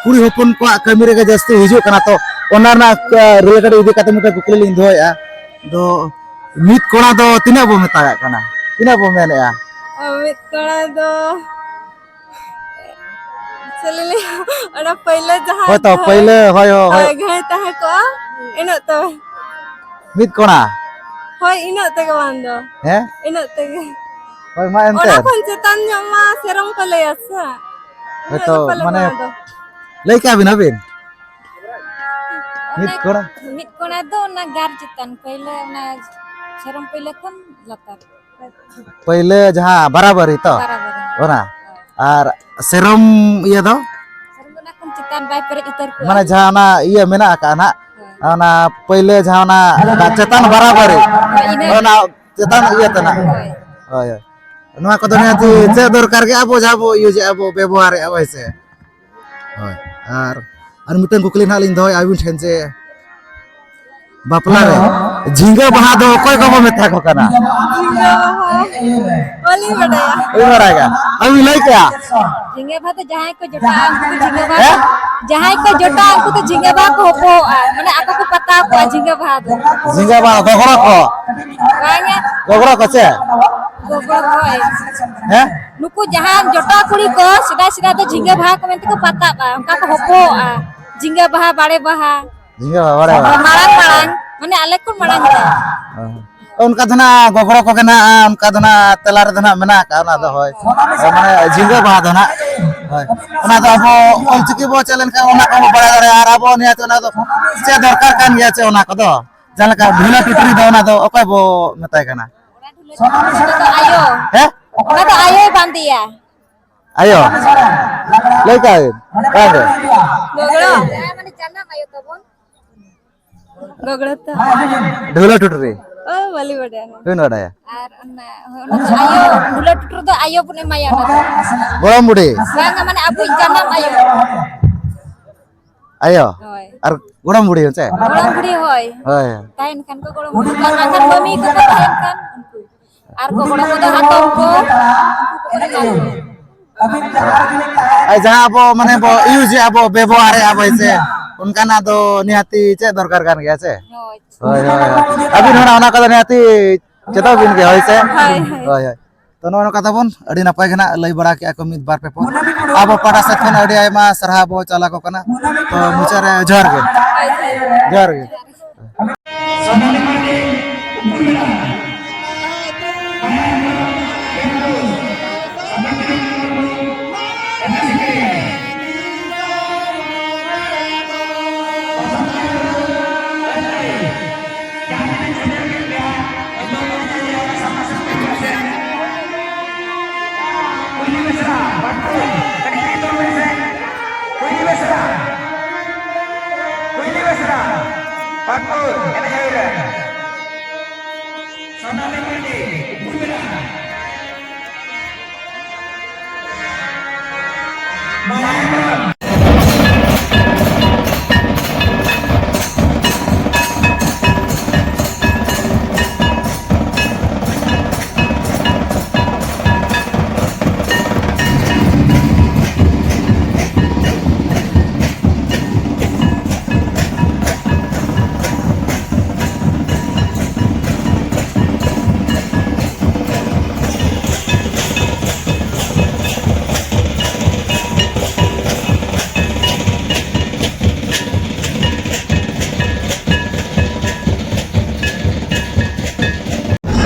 ᱠᱩᱲᱤ ᱦᱚᱯᱚᱱ ᱠᱚᱣᱟᱜ ᱠᱟᱹᱢᱤ ᱨᱮᱜᱮ ᱡᱟᱹᱥᱛᱤ ᱦᱤᱡᱩᱜ ᱠᱟᱱᱟ, ᱛᱚ ᱚᱱᱟ ᱨᱮᱱᱟᱜ, ᱟ, related ᱤᱫᱤ ᱠᱟᱛᱮ ᱢᱤᱫᱴᱟᱝ ᱠᱩᱠᱞᱤ ᱞᱤᱧ ᱫᱚᱦᱚᱭᱮᱫᱼᱟ᱾ ᱫᱚ ᱢᱤᱫ ᱠᱚᱲᱟ ᱫᱚ ᱛᱤᱱᱟᱹᱜ ᱵᱚ ᱢᱮᱛᱟᱜᱟᱜ ᱠᱟᱱᱟ? ᱛᱤᱱᱟᱹᱜ ᱵᱚ ᱢᱮᱱᱮᱜᱼᱟ? ᱚ, ᱢᱤᱫ ᱠᱚᱲᱟ ᱫᱚ ᱪᱮᱫ ᱞᱤᱧ ᱞᱟᱹᱭᱟ? ᱚᱱᱟ ᱯᱟᱹᱭᱞᱟᱹ ᱡᱟᱦᱟᱸ ᱦᱳᱭ ᱛᱚ, ᱜᱟᱹᱭ, ᱯᱟᱹᱭᱞᱟᱹ, ᱦᱳᱭ, ᱦᱳᱭ, ᱦᱳᱭ᱾ ᱦᱳᱭ, ᱜᱟᱹᱭ ᱛᱟᱦᱮᱸ ᱠᱚᱜᱼᱟ, ᱤᱱᱟᱹᱜ ᱛᱚ᱾ ᱢᱤᱫ ᱠᱚᱲᱟ? ᱦᱳᱭ, ᱤᱱᱟᱹᱜ ᱛᱮᱜᱮ ᱵᱟᱝ ᱫᱚ᱾ ᱦᱮᱸ? ᱤᱱᱟᱹᱜ ᱛᱮᱜᱮ᱾ ᱦᱳᱭ, ᱢᱟ ᱮᱱᱛᱮ᱾ ᱚᱱᱟ ᱠᱷᱚᱱ ᱪᱮᱛᱟᱱ ᱧᱚᱜ ᱢᱟ ᱥᱮᱨᱚᱢ ᱠᱚ ᱞᱟᱹᱭᱟ ᱥᱮ᱾ ᱩᱱᱟᱹᱜ ᱦᱳᱭᱛᱚ, ᱫᱚ ᱯᱟᱞᱮ ᱢᱟᱱᱮ, ᱵᱟᱝ ᱫᱚ᱾ ᱞᱟᱹᱭ ᱠᱮᱜᱼᱟ ᱵᱤᱱ ᱟᱹᱵᱤᱱ? ᱢᱤᱫ ᱚᱱᱟ ᱠᱚᱲᱟ? ᱢᱤᱫ ᱠᱚᱲᱟ ᱫᱚ ᱚᱱᱟ ᱜᱟᱨ ᱪᱮᱛᱟᱱ, ᱯᱟᱹᱭᱞᱟᱹ ᱚᱱᱟ ᱥᱮᱨᱚᱢ ᱯᱟᱹᱭᱞᱟᱹ ᱠᱷᱚᱱ ᱞᱟᱛᱟᱨ᱾ ᱯᱟᱹᱭᱞᱟᱹ ᱡᱟᱦᱟᱸ ᱵᱟᱨᱟᱵᱟᱹᱨᱤ ᱛᱚ? ᱵᱟᱨᱟᱵᱟᱹᱨᱤ᱾ ᱚᱱᱟ? ᱦᱳᱭ᱾ ᱟᱨ ᱥᱮᱨᱚᱢ ᱤᱭᱟᱹ ᱫᱚ? ᱥᱮᱨᱚᱢ ᱫᱚ ᱚᱱᱟ ᱠᱷᱚᱱ ᱪᱮᱛᱟᱱ ᱵᱟᱭ ᱯᱮᱨᱮᱡ ᱩᱛᱟᱹᱨ ᱠᱚᱜᱼᱟ᱾ ᱢᱟᱱᱮ ᱡᱟᱦᱟᱸ ᱚᱱᱟ ᱤᱭᱟᱹ ᱢᱮᱱᱟᱜ ᱟᱠᱟᱫᱼᱟ ᱱᱟᱦᱟᱜ, ᱦᱳᱭ᱾ ᱚᱱᱟ ᱯᱟᱹᱭᱞᱟᱹ ᱡᱟᱦᱟᱸ ᱚᱱᱟ ᱪᱮᱛᱟᱱ ᱵᱟᱨᱟᱵᱟᱹᱨᱤ, ᱦᱳᱭ, ᱤᱱᱟᱹ᱾ ᱚᱱᱟ ᱪᱮᱛᱟᱱ ᱤᱭᱟᱹ ᱛᱮ ᱱᱟᱦᱟᱜ᱾ ᱦᱳᱭ᱾ ᱦᱳᱭ, ᱦᱳᱭ᱾ ᱱᱚᱣᱟ ᱠᱚᱫᱚ ᱱᱤᱦᱟᱹᱛᱤ ᱪᱮᱫ ᱫᱚᱨᱠᱟᱨ ᱜᱮ, ᱟᱵᱚ ᱡᱟᱦᱟᱸ ᱵᱚ use ᱮᱫᱼᱟ, ᱵᱚ ᱵᱮᱵᱚᱦᱟᱨᱮᱫᱼᱟ, ᱦᱳᱭ ᱥᱮ? ᱦᱳᱭ᱾ ᱟᱨ, ᱟᱨ ᱢᱤᱫᱴᱟᱝ ᱠᱩᱠᱞᱤ ᱱᱟᱦᱟᱜ ᱞᱤᱧ ᱫᱚᱦᱚᱭᱟ ᱟᱹᱵᱤᱱ ᱴᱷᱮᱱ ᱡᱮ, ᱵᱟᱯᱞᱟ ᱨᱮ ᱡᱷᱤᱸᱜᱟᱹ ᱵᱟᱦᱟ ᱫᱚ ᱚᱠᱚᱭ ᱠᱚᱵᱚ ᱢᱮᱛᱟ ᱠᱚ ᱠᱟᱱᱟ? ᱡᱷᱤᱸᱜᱟᱹ ᱵᱟᱦᱟ? ᱵᱟᱹᱞᱤᱧ ᱵᱟᱰᱟᱭᱟ᱾ ᱵᱟᱹᱧ ᱵᱟᱲᱟᱭ ᱜᱮᱭᱟ᱾ ᱟᱹᱵᱤᱱ ᱞᱟᱹᱭ ᱠᱮᱭᱟ? ᱡᱷᱤᱸᱜᱟᱹ ᱵᱟᱦᱟ ᱫᱚ ᱡᱟᱦᱟᱸᱭ ᱠᱚ ᱡᱚᱴᱟᱜᱼᱟ, ᱩᱱᱠᱩ ᱫᱚ ᱡᱷᱤᱸᱜᱟᱹ ᱵᱟᱦᱟ ᱦᱮᱸ? ᱠᱚ, ᱡᱟᱦᱟᱸᱭ ᱠᱚ ᱡᱚᱴᱟᱜᱼᱟ, ᱩᱱᱠᱩ ᱫᱚ ᱡᱷᱤᱸᱜᱟᱹ ᱵᱟᱦᱟ ᱠᱚ ᱦᱚᱯᱚᱜᱼᱟ᱾ ᱢᱟᱱᱮ ᱟᱠᱚ ᱠᱚ ᱯᱟᱛᱟᱣ ᱠᱚᱣᱟ ᱡᱷᱤᱸᱜᱟᱹ ᱵᱟᱦᱟ ᱫᱚ᱾ ᱡᱷᱤᱸᱜᱟᱹ ᱵᱟᱦᱟ, ᱜᱚᱜᱽᱨᱚ ᱠᱚ? ᱵᱟᱝᱟ᱾ ᱜᱚᱜᱽᱨᱚ ᱠᱚ ᱪᱮ? ᱜᱚᱜᱽᱨᱚ ᱠᱚ, ᱦᱳᱭ᱾ ᱦᱮᱸ? ᱱᱩᱠᱩ ᱡᱟᱦᱟᱸ ᱡᱚᱴᱟᱣ ᱠᱩᱲᱤ ᱠᱚ, ᱥᱮᱫᱟᱭ ᱥᱮᱫᱟᱭ ᱫᱚ ᱡᱷᱤᱸᱜᱟᱹ ᱵᱟᱦᱟ ᱠᱚ ᱢᱮᱱᱛᱮ ᱠᱚ ᱯᱟᱛᱟᱜᱼᱟ, ᱚᱱᱠᱟ ᱠᱚ ᱦᱚᱯᱚᱜᱼᱟ᱾ ᱡᱷᱤᱸᱜᱟᱹ ᱵᱟᱦᱟ, ᱵᱟᱲᱮ ᱵᱟᱦᱟ᱾ ᱡᱷᱤᱸᱜᱟᱹ ᱵᱟᱦᱟ, ᱵᱟᱲᱮ ᱵᱟᱦᱟ᱾ ᱢᱟᱲᱟᱝ ᱢᱟᱲᱟᱝ, ᱢᱟᱱᱮ ᱟᱞᱮ ᱠᱷᱚᱱ ᱢᱟᱲᱟᱝ ᱨᱮ᱾ ᱚ᱾ ᱚᱱᱠᱟ ᱫᱚ ᱱᱟᱜ ᱜᱚᱜᱽᱨᱚ ᱠᱚᱜᱮ ᱱᱟᱜ, ᱚᱱᱠᱟ ᱫᱚ ᱱᱟᱜ ᱛᱟᱞᱟ ᱨᱮᱫᱚ ᱱᱟᱜ ᱢᱮᱱᱟᱜ ᱟᱠᱟᱫᱼᱟ, ᱚᱱᱟ ᱫᱚ ᱦᱳᱭ᱾ ᱦᱳᱭ, ᱢᱟᱱᱮ ᱡᱷᱤᱸᱜᱟᱹ ᱵᱟᱦᱟ ᱫᱚ ᱱᱟᱜ᱾ ᱦᱳᱭ᱾ ᱚᱱᱟ ᱫᱚ ᱟᱵᱚ ᱚᱞᱪᱤᱠᱤ ᱵᱚ ᱪᱮᱫ ᱞᱮᱱᱠᱷᱟᱱ ᱚᱱᱟ ᱠᱚᱵᱚ ᱵᱟᱲᱟᱭ ᱫᱟᱲᱮᱭᱟᱜᱼᱟ, ᱟᱨ ᱟᱵᱚ ᱱᱤᱭᱟᱹᱛᱮ ᱚᱱᱟ ᱫᱚ ᱪᱮᱫ ᱫᱚᱨᱠᱟᱨ ᱠᱟᱱ ᱜᱮᱭᱟ ᱪᱮ ᱚᱱᱟ ᱠᱚᱫᱚ᱾ ᱡᱟᱦᱟᱸ ᱞᱮᱠᱟ ᱰᱷᱩᱞᱟᱹ ᱴᱤᱴᱨᱤ ᱫᱚ ᱚᱱᱟ ᱫᱚ ᱚᱠᱚᱭ ᱵᱚ ᱢᱮᱛᱟᱭ ᱠᱟᱱᱟ? ᱟᱭᱳ᱾ ᱦᱮᱸ? ᱚᱱᱟ ᱫᱚ ᱟᱭᱳᱭ ᱵᱟᱸᱫᱮᱭᱟ᱾ ᱟᱭᱳ? ᱞᱟᱹᱭ ᱠᱟᱜ ᱟᱹᱧ᱾ ᱚᱠᱟ ᱨᱮ? ᱜᱚᱜᱲᱚ᱾ ᱡᱟᱦᱟᱸᱭ ᱢᱟᱱᱮ ᱡᱟᱱᱟᱢ ᱟᱭᱳ ᱛᱟᱵᱚᱱ᱾ ᱜᱚᱜᱲᱚ ᱛᱚ᱾ ᱰᱷᱩᱞᱟᱹ ᱴᱩᱴᱩᱨᱤ᱾ ᱚ, ᱵᱟᱹᱞᱤ ᱵᱟᱰᱟᱭᱟ᱾ ᱵᱟᱹᱧ ᱵᱟᱰᱟᱭᱟ᱾ ᱟᱨ ᱚᱱᱟ, ᱚᱱᱟ ᱫᱚ ᱟᱭᱳ, ᱰᱷᱩᱞᱟᱹ ᱴᱩᱴᱩᱨ ᱫᱚ ᱟᱭᱳ ᱵᱚᱱ ᱮᱢᱟᱭᱟ ᱚᱱᱟ ᱫᱚ᱾ ᱜᱚᱲᱚᱢ ᱵᱩᱰᱷᱤ᱾ ᱵᱟᱝᱟ, ᱢᱟᱱᱮ ᱟᱵᱚᱭᱤᱡ ᱡᱟᱱᱟᱢ ᱟᱭᱳ᱾ ᱟᱭᱳ? ᱦᱳᱭ᱾ ᱟᱨ ᱜᱚᱲᱚᱢ ᱵᱩᱰᱷᱤ ᱦᱚᱸ ᱪᱮ? ᱜᱚᱲᱚᱢ ᱵᱩᱰᱷᱤ, ᱦᱳᱭ᱾ ᱦᱳᱭ᱾ ᱛᱟᱦᱮᱱ ᱠᱷᱟᱱ ᱠᱚ ᱜᱚᱲᱚᱢ ᱵᱩᱰᱷᱤ, ᱵᱟᱝ ᱠᱷᱟᱱ ᱢᱟᱹᱢᱤ ᱠᱚᱠᱚ ᱛᱟᱦᱮᱱ ᱠᱷᱟᱱ ᱩᱱᱠᱩ᱾ ᱟᱨ ᱜᱚᱜᱚ ᱠᱚᱫᱚ ᱦᱟᱛᱚᱢ ᱠᱚ, ᱩᱱᱠᱩ ᱠᱚ ᱛᱟᱦᱮᱱ ᱠᱷᱟᱱ᱾ ᱟᱨ ᱡᱟᱦᱟᱸ ᱟᱵᱚ ᱢᱟᱱᱮ ᱵᱚ use ᱮᱜᱼᱟ ᱵᱚ, ᱵᱮᱵᱚᱦᱟᱨᱮᱜᱼᱟ ᱵᱚ, ᱦᱮᱸ ᱥᱮ? ᱚᱱᱠᱟᱱᱟᱜ ᱫᱚ ᱱᱤᱦᱟᱹᱛᱤ ᱪᱮᱫ ᱫᱚᱨᱠᱟᱨ ᱠᱟᱱ ᱜᱮᱭᱟ ᱥᱮ? ᱦᱳᱭ᱾ ᱦᱳᱭ, ᱦᱳᱭ, ᱦᱳᱭ᱾ ᱟᱹᱵᱤᱱ ᱦᱚᱸ ᱚᱱᱟ ᱠᱚᱫᱚ ᱱᱤᱦᱟᱹᱛᱤ ᱪᱮᱫᱟᱜ ᱵᱤᱱ ᱜᱮ, ᱦᱳᱭ ᱥᱮ? ᱦᱳᱭ, ᱦᱳᱭ᱾ ᱦᱳᱭ, ᱦᱳᱭ᱾ ᱛᱚ, ᱱᱚᱜᱼᱚ ᱱᱚᱝᱠᱟ ᱛᱟᱵᱚᱱ, ᱟᱹᱰᱤ ᱱᱟᱯᱟᱭ ᱜᱮ ᱱᱟᱜ ᱞᱟᱹᱭ ᱵᱟᱲᱟ ᱠᱮᱜᱼᱟ ᱠᱚ ᱢᱤᱫ ᱵᱟᱨ ᱯᱮ ᱯᱚᱫ᱾ ᱟᱵᱚ ᱯᱟᱦᱴᱟ ᱥᱮᱫ ᱠᱷᱚᱱ ᱟᱹᱰᱤ ᱟᱭᱢᱟ ᱥᱟᱨᱦᱟᱣ ᱵᱚ ᱪᱟᱞ ᱟᱠᱚ ᱠᱟᱱᱟ᱾ ᱛᱚ, ᱢᱩᱪᱟᱹᱫ ᱨᱮ ᱡᱚᱦᱟᱨ ᱜᱮ᱾ ᱡᱚᱦᱟᱨ ᱜᱮ᱾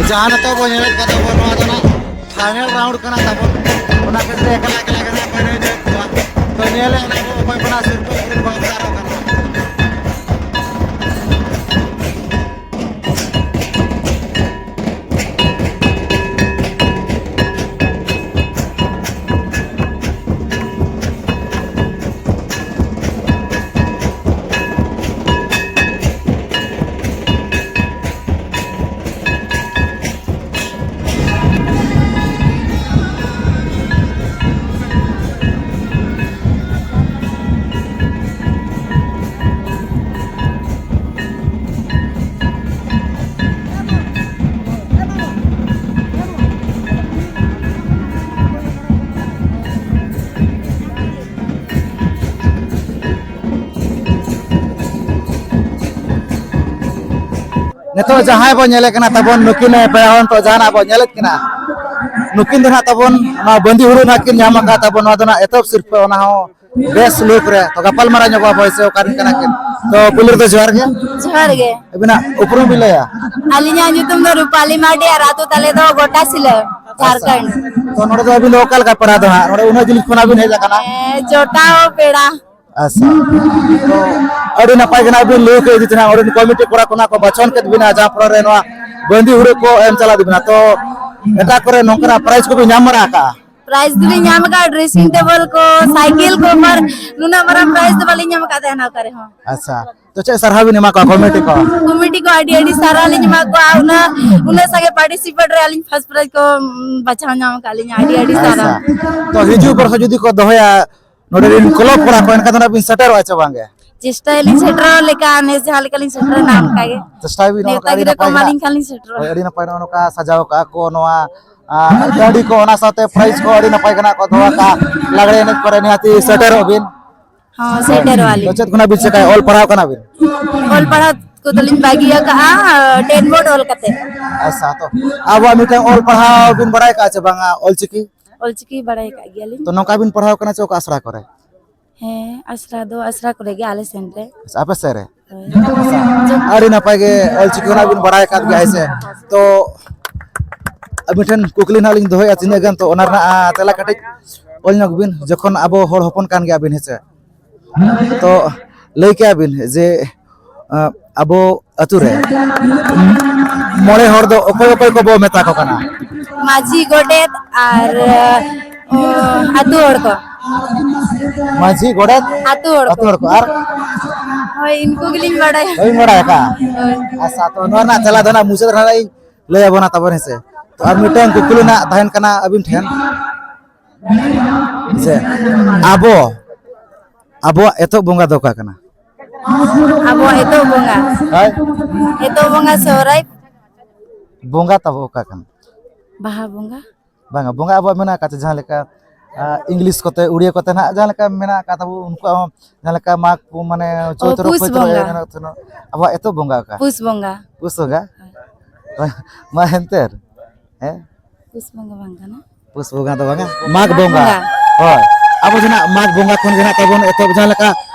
ᱡᱟᱦᱟᱸ ᱱᱤᱛᱚᱜ ᱵᱚᱱ ᱧᱮᱞᱮᱫ ᱠᱟᱱ ᱛᱟᱵᱚᱱ, ᱱᱚᱣᱟ ᱫᱚ ᱱᱟᱜ final round ᱠᱟᱱᱟ ᱛᱟᱵᱚᱱ᱾ ᱚᱱᱟ ᱠᱷᱟᱹᱛᱤᱨ ᱮᱠᱞᱟ ᱮᱠᱞᱟ ᱜᱮ ᱱᱟᱜ ᱵᱟᱹᱧ ᱧᱮᱞᱮᱫ ᱠᱚᱣᱟ᱾ ᱛᱚ, ᱧᱮᱞᱮᱫ ᱟᱵᱚᱱ ᱚᱠᱚᱭ ᱠᱚ ᱱᱟᱜ ᱥᱤᱨᱯᱟᱹ ᱠᱚ ᱵᱟᱝ ᱥᱟᱨᱚᱜ ᱠᱟᱱᱟ᱾ ᱱᱤᱛᱚᱜ ᱡᱟᱦᱟᱸᱭ ᱵᱚ ᱧᱮᱞᱮ ᱠᱟᱱᱟ ᱛᱟᱵᱚᱱ, ᱱᱩᱠᱤᱱ ᱯᱮᱲᱟ ᱦᱚᱲ ᱱᱤᱛᱚᱜ ᱡᱟᱦᱟᱱᱟᱜ ᱵᱚ ᱧᱮᱞᱮᱫ ᱠᱤᱱᱟ, ᱱᱩᱠᱤᱱ ᱫᱚ ᱱᱟᱦᱟᱜ ᱛᱟᱵᱚᱱ ᱱᱚᱣᱟ ᱵᱟᱸᱫᱤ ᱦᱩᱲᱩ ᱱᱟᱦᱟᱜ ᱠᱤᱱ ᱧᱟᱢ ᱟᱠᱟᱫ ᱛᱟᱵᱚᱱ, ᱱᱚᱣᱟ ᱫᱚ ᱱᱟᱦᱟᱜ ᱮᱛᱚᱦᱚᱵ ᱥᱤᱨᱯᱟᱹ, ᱚᱱᱟ ᱦᱚᱸ ᱵᱮᱥ ᱞᱩᱠ ᱨᱮ᱾ ᱛᱚ ᱜᱟᱯᱟᱞ ᱢᱟᱨᱟᱣ ᱧᱚᱜᱚᱜ ᱟᱵᱚ ᱦᱚᱭ ᱥᱮ ᱚᱠᱟ ᱨᱮᱱ ᱠᱟᱱᱟ ᱠᱤᱱ᱾ ᱛᱚ ᱯᱩᱭᱞᱩ ᱨᱮᱫᱚ ᱡᱚᱦᱟᱨ ᱜᱮ᱾ ᱡᱚᱦᱟᱨ ᱜᱮ᱾ ᱟᱹᱵᱤᱱᱟᱜ ᱩᱯᱨᱩᱢ ᱵᱤᱱ ᱞᱟᱹᱭᱟ? ᱟᱹᱞᱤᱧᱟᱜ ᱧᱩᱛᱩᱢ ᱫᱚ ᱨᱩᱯᱟᱞᱤ ᱢᱟᱨᱰᱤ ᱟᱨ ᱟᱹᱛᱩ ᱛᱟᱞᱮ ᱫᱚ ᱜᱚᱴᱟ ᱥᱤᱞᱟᱹ, ᱟᱪᱪᱷᱟ᱾ ᱡᱷᱟᱲᱠᱷᱚᱸᱰ᱾ ᱛᱚ ᱱᱚᱰᱮ ᱫᱚ ᱟᱹᱵᱤᱱ ᱫᱚ ᱚᱠᱟ ᱞᱮᱠᱟ ᱯᱮᱲᱟ ᱫᱚ ᱦᱟᱸᱜ? ᱱᱚᱰᱮ ᱩᱱᱟᱹᱜ ᱡᱤᱞᱤᱧ ᱠᱷᱚᱱᱟᱜ ᱵᱤᱱ ᱦᱮᱡ ᱟᱠᱟᱱᱟ? ᱦᱮᱸ, ᱡᱚᱴᱟᱣ ᱯᱮᱲᱟ᱾ ᱟᱪᱪᱷᱟ᱾ ᱛᱚ ᱟᱹᱰᱤ ᱱᱟᱯᱟᱭ ᱜᱮ ᱱᱟᱜ ᱵᱤᱱ ᱞᱟᱹᱭ ᱠᱮᱫ ᱡᱮ ᱱᱟᱜ ᱚᱸᱰᱮ ᱠᱚᱢᱤᱴᱤ ᱠᱚᱲᱟ ᱠᱚ ᱱᱟᱜ ᱠᱚ ᱵᱟᱪᱷᱚᱱ ᱠᱮᱫ ᱵᱤᱱᱟ, ᱡᱟᱦᱟᱸ ᱯᱚᱨᱮ ᱨᱮ ᱱᱚᱣᱟ ᱵᱟᱸᱫᱤ ᱦᱩᱲᱩ ᱠᱚ ᱮᱢ ᱪᱟᱞᱟᱜ ᱵᱤᱱᱟ᱾ ᱛᱚ ᱮᱴᱟᱜ ᱠᱚᱨᱮ ᱱᱚᱝᱠᱟᱱᱟᱜ ᱯᱨᱟᱭᱤᱡᱽ ᱠᱚᱵᱤᱱ ᱧᱟᱢ ᱵᱟᱲᱟ ᱟᱠᱟᱜᱼᱟ? ᱯᱨᱟᱭᱤᱡᱽ ᱫᱚᱞᱤᱧ ᱧᱟᱢ ᱟᱠᱟᱫᱼᱟ, ᱰᱨᱮᱥᱤᱝ ᱴᱮᱵᱚᱞ ᱠᱚ, ᱥᱟᱭᱠᱮᱞ ᱠᱚ, ᱟᱨ ᱱᱩᱱᱟᱹᱜ ᱢᱟᱨᱟᱝ ᱯᱨᱟᱭᱤᱡᱽ ᱫᱚ ᱵᱟᱹᱞᱤᱧ ᱧᱟᱢ ᱟᱠᱟᱫ ᱛᱟᱦᱮᱱᱟ ᱚᱠᱟ ᱨᱮᱦᱚᱸ᱾ ᱟᱪᱪᱷᱟ, ᱛᱚ ᱪᱮᱫ ᱥᱟᱨᱦᱟᱣ ᱵᱤᱱ ᱮᱢᱟ ᱠᱚᱣᱟ ᱠᱚᱢᱤᱴᱤ ᱠᱚ? ᱠᱚᱢᱤᱴᱤ ᱠᱚ ᱟᱹᱰᱤ ᱟᱹᱰᱤ ᱥᱟᱨᱦᱟᱣ ᱞᱤᱧ ᱮᱢᱟ ᱠᱚᱣᱟ, ᱩᱱᱟᱹᱜ, ᱩᱱᱟᱹᱜ ᱥᱟᱸᱜᱮ ᱯᱟᱨᱴᱤᱥᱤᱯᱮᱴ ᱨᱮ ᱟᱹᱞᱤᱧ ᱯᱷᱟᱥᱴ ᱯᱨᱟᱭᱤᱡᱽ ᱠᱚ, ᱩᱢ, ᱵᱟᱪᱷᱟᱣ ᱧᱟᱢ ᱟᱠᱟᱫ ᱞᱤᱧᱟ, ᱟᱹᱰᱤ ᱟᱹᱰᱤ ᱥᱟᱨᱦᱟᱣ᱾ ᱟᱪᱪᱷᱟ, ᱛᱚ ᱦᱤᱡᱩᱜ ᱵᱚᱨᱥᱚ ᱡᱩᱫᱤ ᱠᱚ ᱫᱚᱦᱚᱭᱟ ᱱᱚᱰᱮ ᱨᱮᱱ ᱠᱞᱚᱵ ᱠᱚᱲᱟ ᱠᱚ, ᱮᱱᱠᱷᱟᱱ ᱫᱚ ᱱᱟᱜ ᱵᱤᱱ ᱥᱮᱴᱮᱨᱚᱜᱼᱟ ᱪᱮ ᱵᱟᱝᱜᱮ? ᱪᱮᱥᱴᱟᱭᱟᱞᱤᱧ ᱥᱮᱴᱮᱨᱚᱜ ᱞᱮᱠᱟ, ᱱᱮᱥ ᱡᱟᱦᱟᱸ ᱞᱮᱠᱟᱞᱤᱧ ᱥᱮᱴᱮᱨᱮᱱᱟ ᱚᱱᱠᱟ ᱜᱮ᱾ ᱪᱮᱥᱴᱟᱭ ᱵᱤᱱ, ᱱᱮᱣᱛᱟ ᱚᱱᱠᱟ ᱟᱹᱰᱤ ᱜᱤᱨᱟᱹ ᱠᱚ ᱱᱟᱯᱟᱭ ᱜᱮ ᱮᱢᱟᱞᱤᱧ ᱱᱟᱜ᱾ ᱠᱷᱟᱱ ᱞᱤᱧ ᱥᱮᱴᱮᱨᱚᱜᱼᱟ᱾ ᱦᱳᱭ, ᱟᱹᱰᱤ ᱱᱟᱯᱟᱭ ᱱᱚᱜᱼᱚ ᱱᱚᱝᱠᱟ ᱥᱟᱡᱟᱣ ᱠᱟᱜᱼᱟ ᱠᱚ ᱱᱚᱣᱟ, ᱟᱨ ᱜᱟᱹᱰᱤ ᱠᱚ, ᱚᱱᱟ ᱥᱟᱶᱛᱮ ᱯᱨᱟᱭᱤᱡᱽ ᱠᱚ ᱟᱹᱰᱤ ᱱᱟᱯᱟᱭ ᱜᱮ ᱱᱟᱜ ᱠᱚ ᱫᱚᱦᱚ ᱠᱟᱜᱼᱟ᱾ ᱞᱟᱜᱽᱲᱮ ᱮᱱᱮᱡ ᱠᱚᱨᱮ ᱱᱤᱦᱟᱹᱛᱤ ᱥᱮᱴᱮᱨᱚᱜ ᱵᱤᱱ᱾ ᱦᱚᱸ, ᱥᱮᱴᱮᱨᱚᱜᱼᱟ ᱛᱚ ᱞᱤᱧ᱾ ᱪᱮᱫ ᱠᱷᱚᱱᱟᱜ ᱵᱤᱱ ᱪᱮᱠᱟᱭᱟ? ᱚᱞ ᱯᱟᱲᱦᱟᱣ ᱠᱟᱱᱟ ᱵᱤᱱ? ᱚᱞ ᱯᱟᱲᱦᱟᱣ ᱠᱚᱫᱚᱞᱤᱧ ᱵᱟᱹᱜᱤ ᱟᱠᱟᱜᱼᱟ, ᱴᱮᱱ ᱵᱳᱨᱰ ᱚᱞ ᱠᱟᱛᱮ᱾ ᱟᱪᱪᱷᱟ, ᱛᱚ ᱟᱵᱚᱣᱟᱜ ᱢᱤᱫᱴᱟᱝ ᱚᱞ ᱯᱟᱲᱦᱟᱣ ᱵᱤᱱ ᱵᱟᱲᱟᱭ ᱠᱟᱜᱼᱟ ᱪᱮ ᱵᱟᱝᱟ ᱚᱞᱪᱤᱠᱤ? ᱚᱞᱪᱤᱠᱤ ᱵᱟᱲᱟᱭ ᱟᱠᱟᱫ ᱜᱮᱭᱟᱞᱤᱧ᱾ ᱛᱚ ᱱᱚᱝᱠᱟ ᱵᱤᱱ ᱯᱟᱲᱦᱟᱣ ᱠᱟᱱᱟ ᱪᱮ ᱚᱠᱟ ᱟᱥᱲᱟ ᱠᱚᱨᱮ? ᱦᱮᱸ, ᱟᱥᱲᱟ ᱫᱚ ᱟᱥᱲᱟ ᱠᱚᱨᱮ ᱜᱮ, ᱟᱞᱮ ᱥᱮᱱ ᱨᱮ᱾ ᱟᱪᱪᱷᱟ, ᱟᱯᱮ ᱥᱮᱫ ᱨᱮ? ᱦᱳᱭ᱾ ᱟᱪᱪᱷᱟ, ᱟᱹᱰᱤ ᱱᱟᱯᱟᱭ ᱜᱮ ᱚᱞᱪᱤᱠᱤ ᱠᱷᱚᱱᱟᱜ ᱵᱤᱱ ᱵᱟᱲᱟᱭ ᱟᱠᱟᱫ ᱜᱮᱭᱟ, ᱦᱮᱸ ᱥᱮ? ᱛᱚ ᱟᱹᱵᱤᱱ ᱴᱷᱮᱱ ᱠᱩᱠᱞᱤ ᱱᱟᱦᱟᱜ ᱞᱤᱧ ᱫᱚᱦᱚᱭᱟ ᱛᱤᱱᱟᱹᱜ ᱜᱟᱱ, ᱛᱚ ᱚᱱᱟ ᱨᱮᱱᱟᱜ, ᱟ, ᱛᱮᱞᱟ ᱠᱟᱹᱴᱤᱡ ᱚᱞ ᱧᱚᱜ ᱵᱤᱱ, ᱡᱚᱠᱷᱚᱱ ᱟᱵᱚ ᱦᱚᱲ ᱦᱚᱯᱚᱱ ᱠᱟᱱ ᱜᱮᱭᱟ ᱵᱤᱱ, ᱦᱮᱸ ᱥᱮ? ᱛᱚ ᱞᱟᱹᱭ ᱠᱮᱜᱼᱟ ᱵᱤᱱ ᱡᱮ, ᱟ, ᱟᱵᱚ ᱟᱹᱛᱩ ᱨᱮ ᱢᱚᱬᱮ ᱦᱚᱲ ᱫᱚ ᱚᱠᱚᱭ ᱚᱠᱚᱭ ᱠᱚᱵᱚ ᱢᱮᱛᱟ ᱠᱚ ᱠᱟᱱᱟ? ᱢᱟᱹᱡᱷᱤ, ᱜᱚᱰᱮᱛ ᱟᱨ, ᱚ, ᱟᱹᱛᱩ ᱦᱚᱲ ᱠᱚ᱾ ᱢᱟᱹᱡᱷᱤ, ᱜᱚᱰᱮᱛ, ᱟᱹᱛᱩ ᱦᱚᱲ ᱟᱹᱛᱩ ᱠᱚ᱾ ᱦᱚᱲ ᱠᱚ, ᱟᱨ? ᱦᱳᱭ, ᱤᱱᱠᱩ ᱜᱮᱞᱤᱧ ᱵᱟᱲᱟᱭᱟ᱾ ᱵᱟᱹᱵᱤᱱ ᱵᱟᱲᱟᱭ ᱟᱠᱟᱫᱼᱟ? ᱦᱳᱭ᱾ ᱟᱪᱪᱷᱟ, ᱛᱚ ᱱᱚᱣᱟ ᱨᱮᱱᱟᱜ ᱛᱮᱞᱟ ᱫᱚ ᱱᱟᱜ ᱢᱩᱪᱟᱹᱫ ᱨᱮ ᱱᱟᱜ ᱤᱧ ᱞᱟᱹᱭ ᱟᱵᱚᱱᱟ ᱛᱟᱵᱚᱱ, ᱦᱮᱸ ᱥᱮ? ᱛᱚ ᱟᱨ ᱢᱤᱫᱴᱟᱝ ᱠᱩᱠᱞᱤ ᱱᱟᱜ ᱛᱟᱦᱮᱱ ᱠᱟᱱᱟ ᱟᱹᱵᱤᱱ ᱴᱷᱮᱱ, ᱡᱮ ᱟᱵᱚ, ᱟᱵᱚᱣᱟᱜ ᱮᱛᱚᱦᱚᱵ ᱵᱚᱸᱜᱟ ᱫᱚ ᱚᱠᱟ ᱠᱟᱱᱟ? ᱟᱵᱚᱣᱟᱜ ᱮᱛᱚᱦᱚᱵ ᱵᱚᱸᱜᱟ᱾ ᱦᱳᱭ᱾ ᱮᱛᱚᱦᱚᱵ ᱵᱚᱸᱜᱟ ᱥᱚᱦᱨᱟᱭ᱾ ᱵᱚᱸᱜᱟ ᱛᱟᱵᱚ ᱚᱠᱟ ᱠᱟᱱᱟ? ᱵᱟᱦᱟ ᱵᱚᱸᱜᱟ᱾ ᱵᱟᱝᱟ, ᱵᱚᱸᱜᱟ ᱟᱵᱚᱣᱟᱜ ᱢᱮᱱᱟᱜ ᱟᱠᱟᱫ ᱪᱮ, ᱡᱟᱦᱟᱸ ᱞᱮᱠᱟ ᱤᱝᱞᱤᱥ ᱠᱚᱛᱮ, ᱩᱲᱤᱭᱟ ᱠᱚᱛᱮ ᱱᱟᱦᱟᱜ ᱡᱟᱦᱟᱸ ᱞᱮᱠᱟ ᱢᱮᱱᱟᱜ ᱟᱠᱟᱫ ᱛᱟᱵᱚ, ᱩᱱᱠᱩᱣᱟᱜ ᱦᱚᱸ ᱡᱟᱦᱟᱸ ᱞᱮᱠᱟ ᱢᱟᱜᱽ ᱠᱚ, ᱢᱟᱱᱮ ᱚ, ᱪᱳᱭᱛᱨᱚ ᱯᱩᱥ ᱯᱳᱭᱛᱨᱚ ᱵᱚᱸᱜᱟ᱾ ᱮᱱ ᱛᱟᱦᱮᱱᱟ᱾ ᱟᱵᱚᱣᱟᱜ ᱮᱛᱚᱦᱚᱵ ᱵᱚᱸᱜᱟ ᱚᱠᱟ? ᱯᱩᱥ ᱵᱚᱸᱜᱟ᱾ ᱯᱩᱥ ᱵᱚᱸᱜᱟ? ᱦᱳᱭ᱾ ᱢᱟ ᱮᱱᱛᱮ ᱦᱮᱸ? ᱯᱩᱥ ᱵᱚᱸᱜᱟ ᱵᱟᱝ ᱠᱟᱱᱟ? ᱯᱩᱥ ᱵᱚᱸᱜᱟ ᱫᱚ ᱵᱟᱝᱟ, ᱢᱟᱜᱽ ᱢᱟᱜᱽ ᱵᱚᱸᱜᱟ᱾ ᱵᱚᱸᱜᱟ᱾ ᱦᱳᱭ, ᱟᱵᱚ ᱫᱚ ᱱᱟᱜ ᱢᱟᱜᱽ ᱵᱚᱸᱜᱟ ᱠᱷᱚᱱ ᱜᱮ ᱱᱟᱜ ᱛᱟᱵᱚᱱ ᱮᱛᱚᱦᱚᱵ, ᱡᱟᱦᱟᱸ ᱞᱮᱠᱟ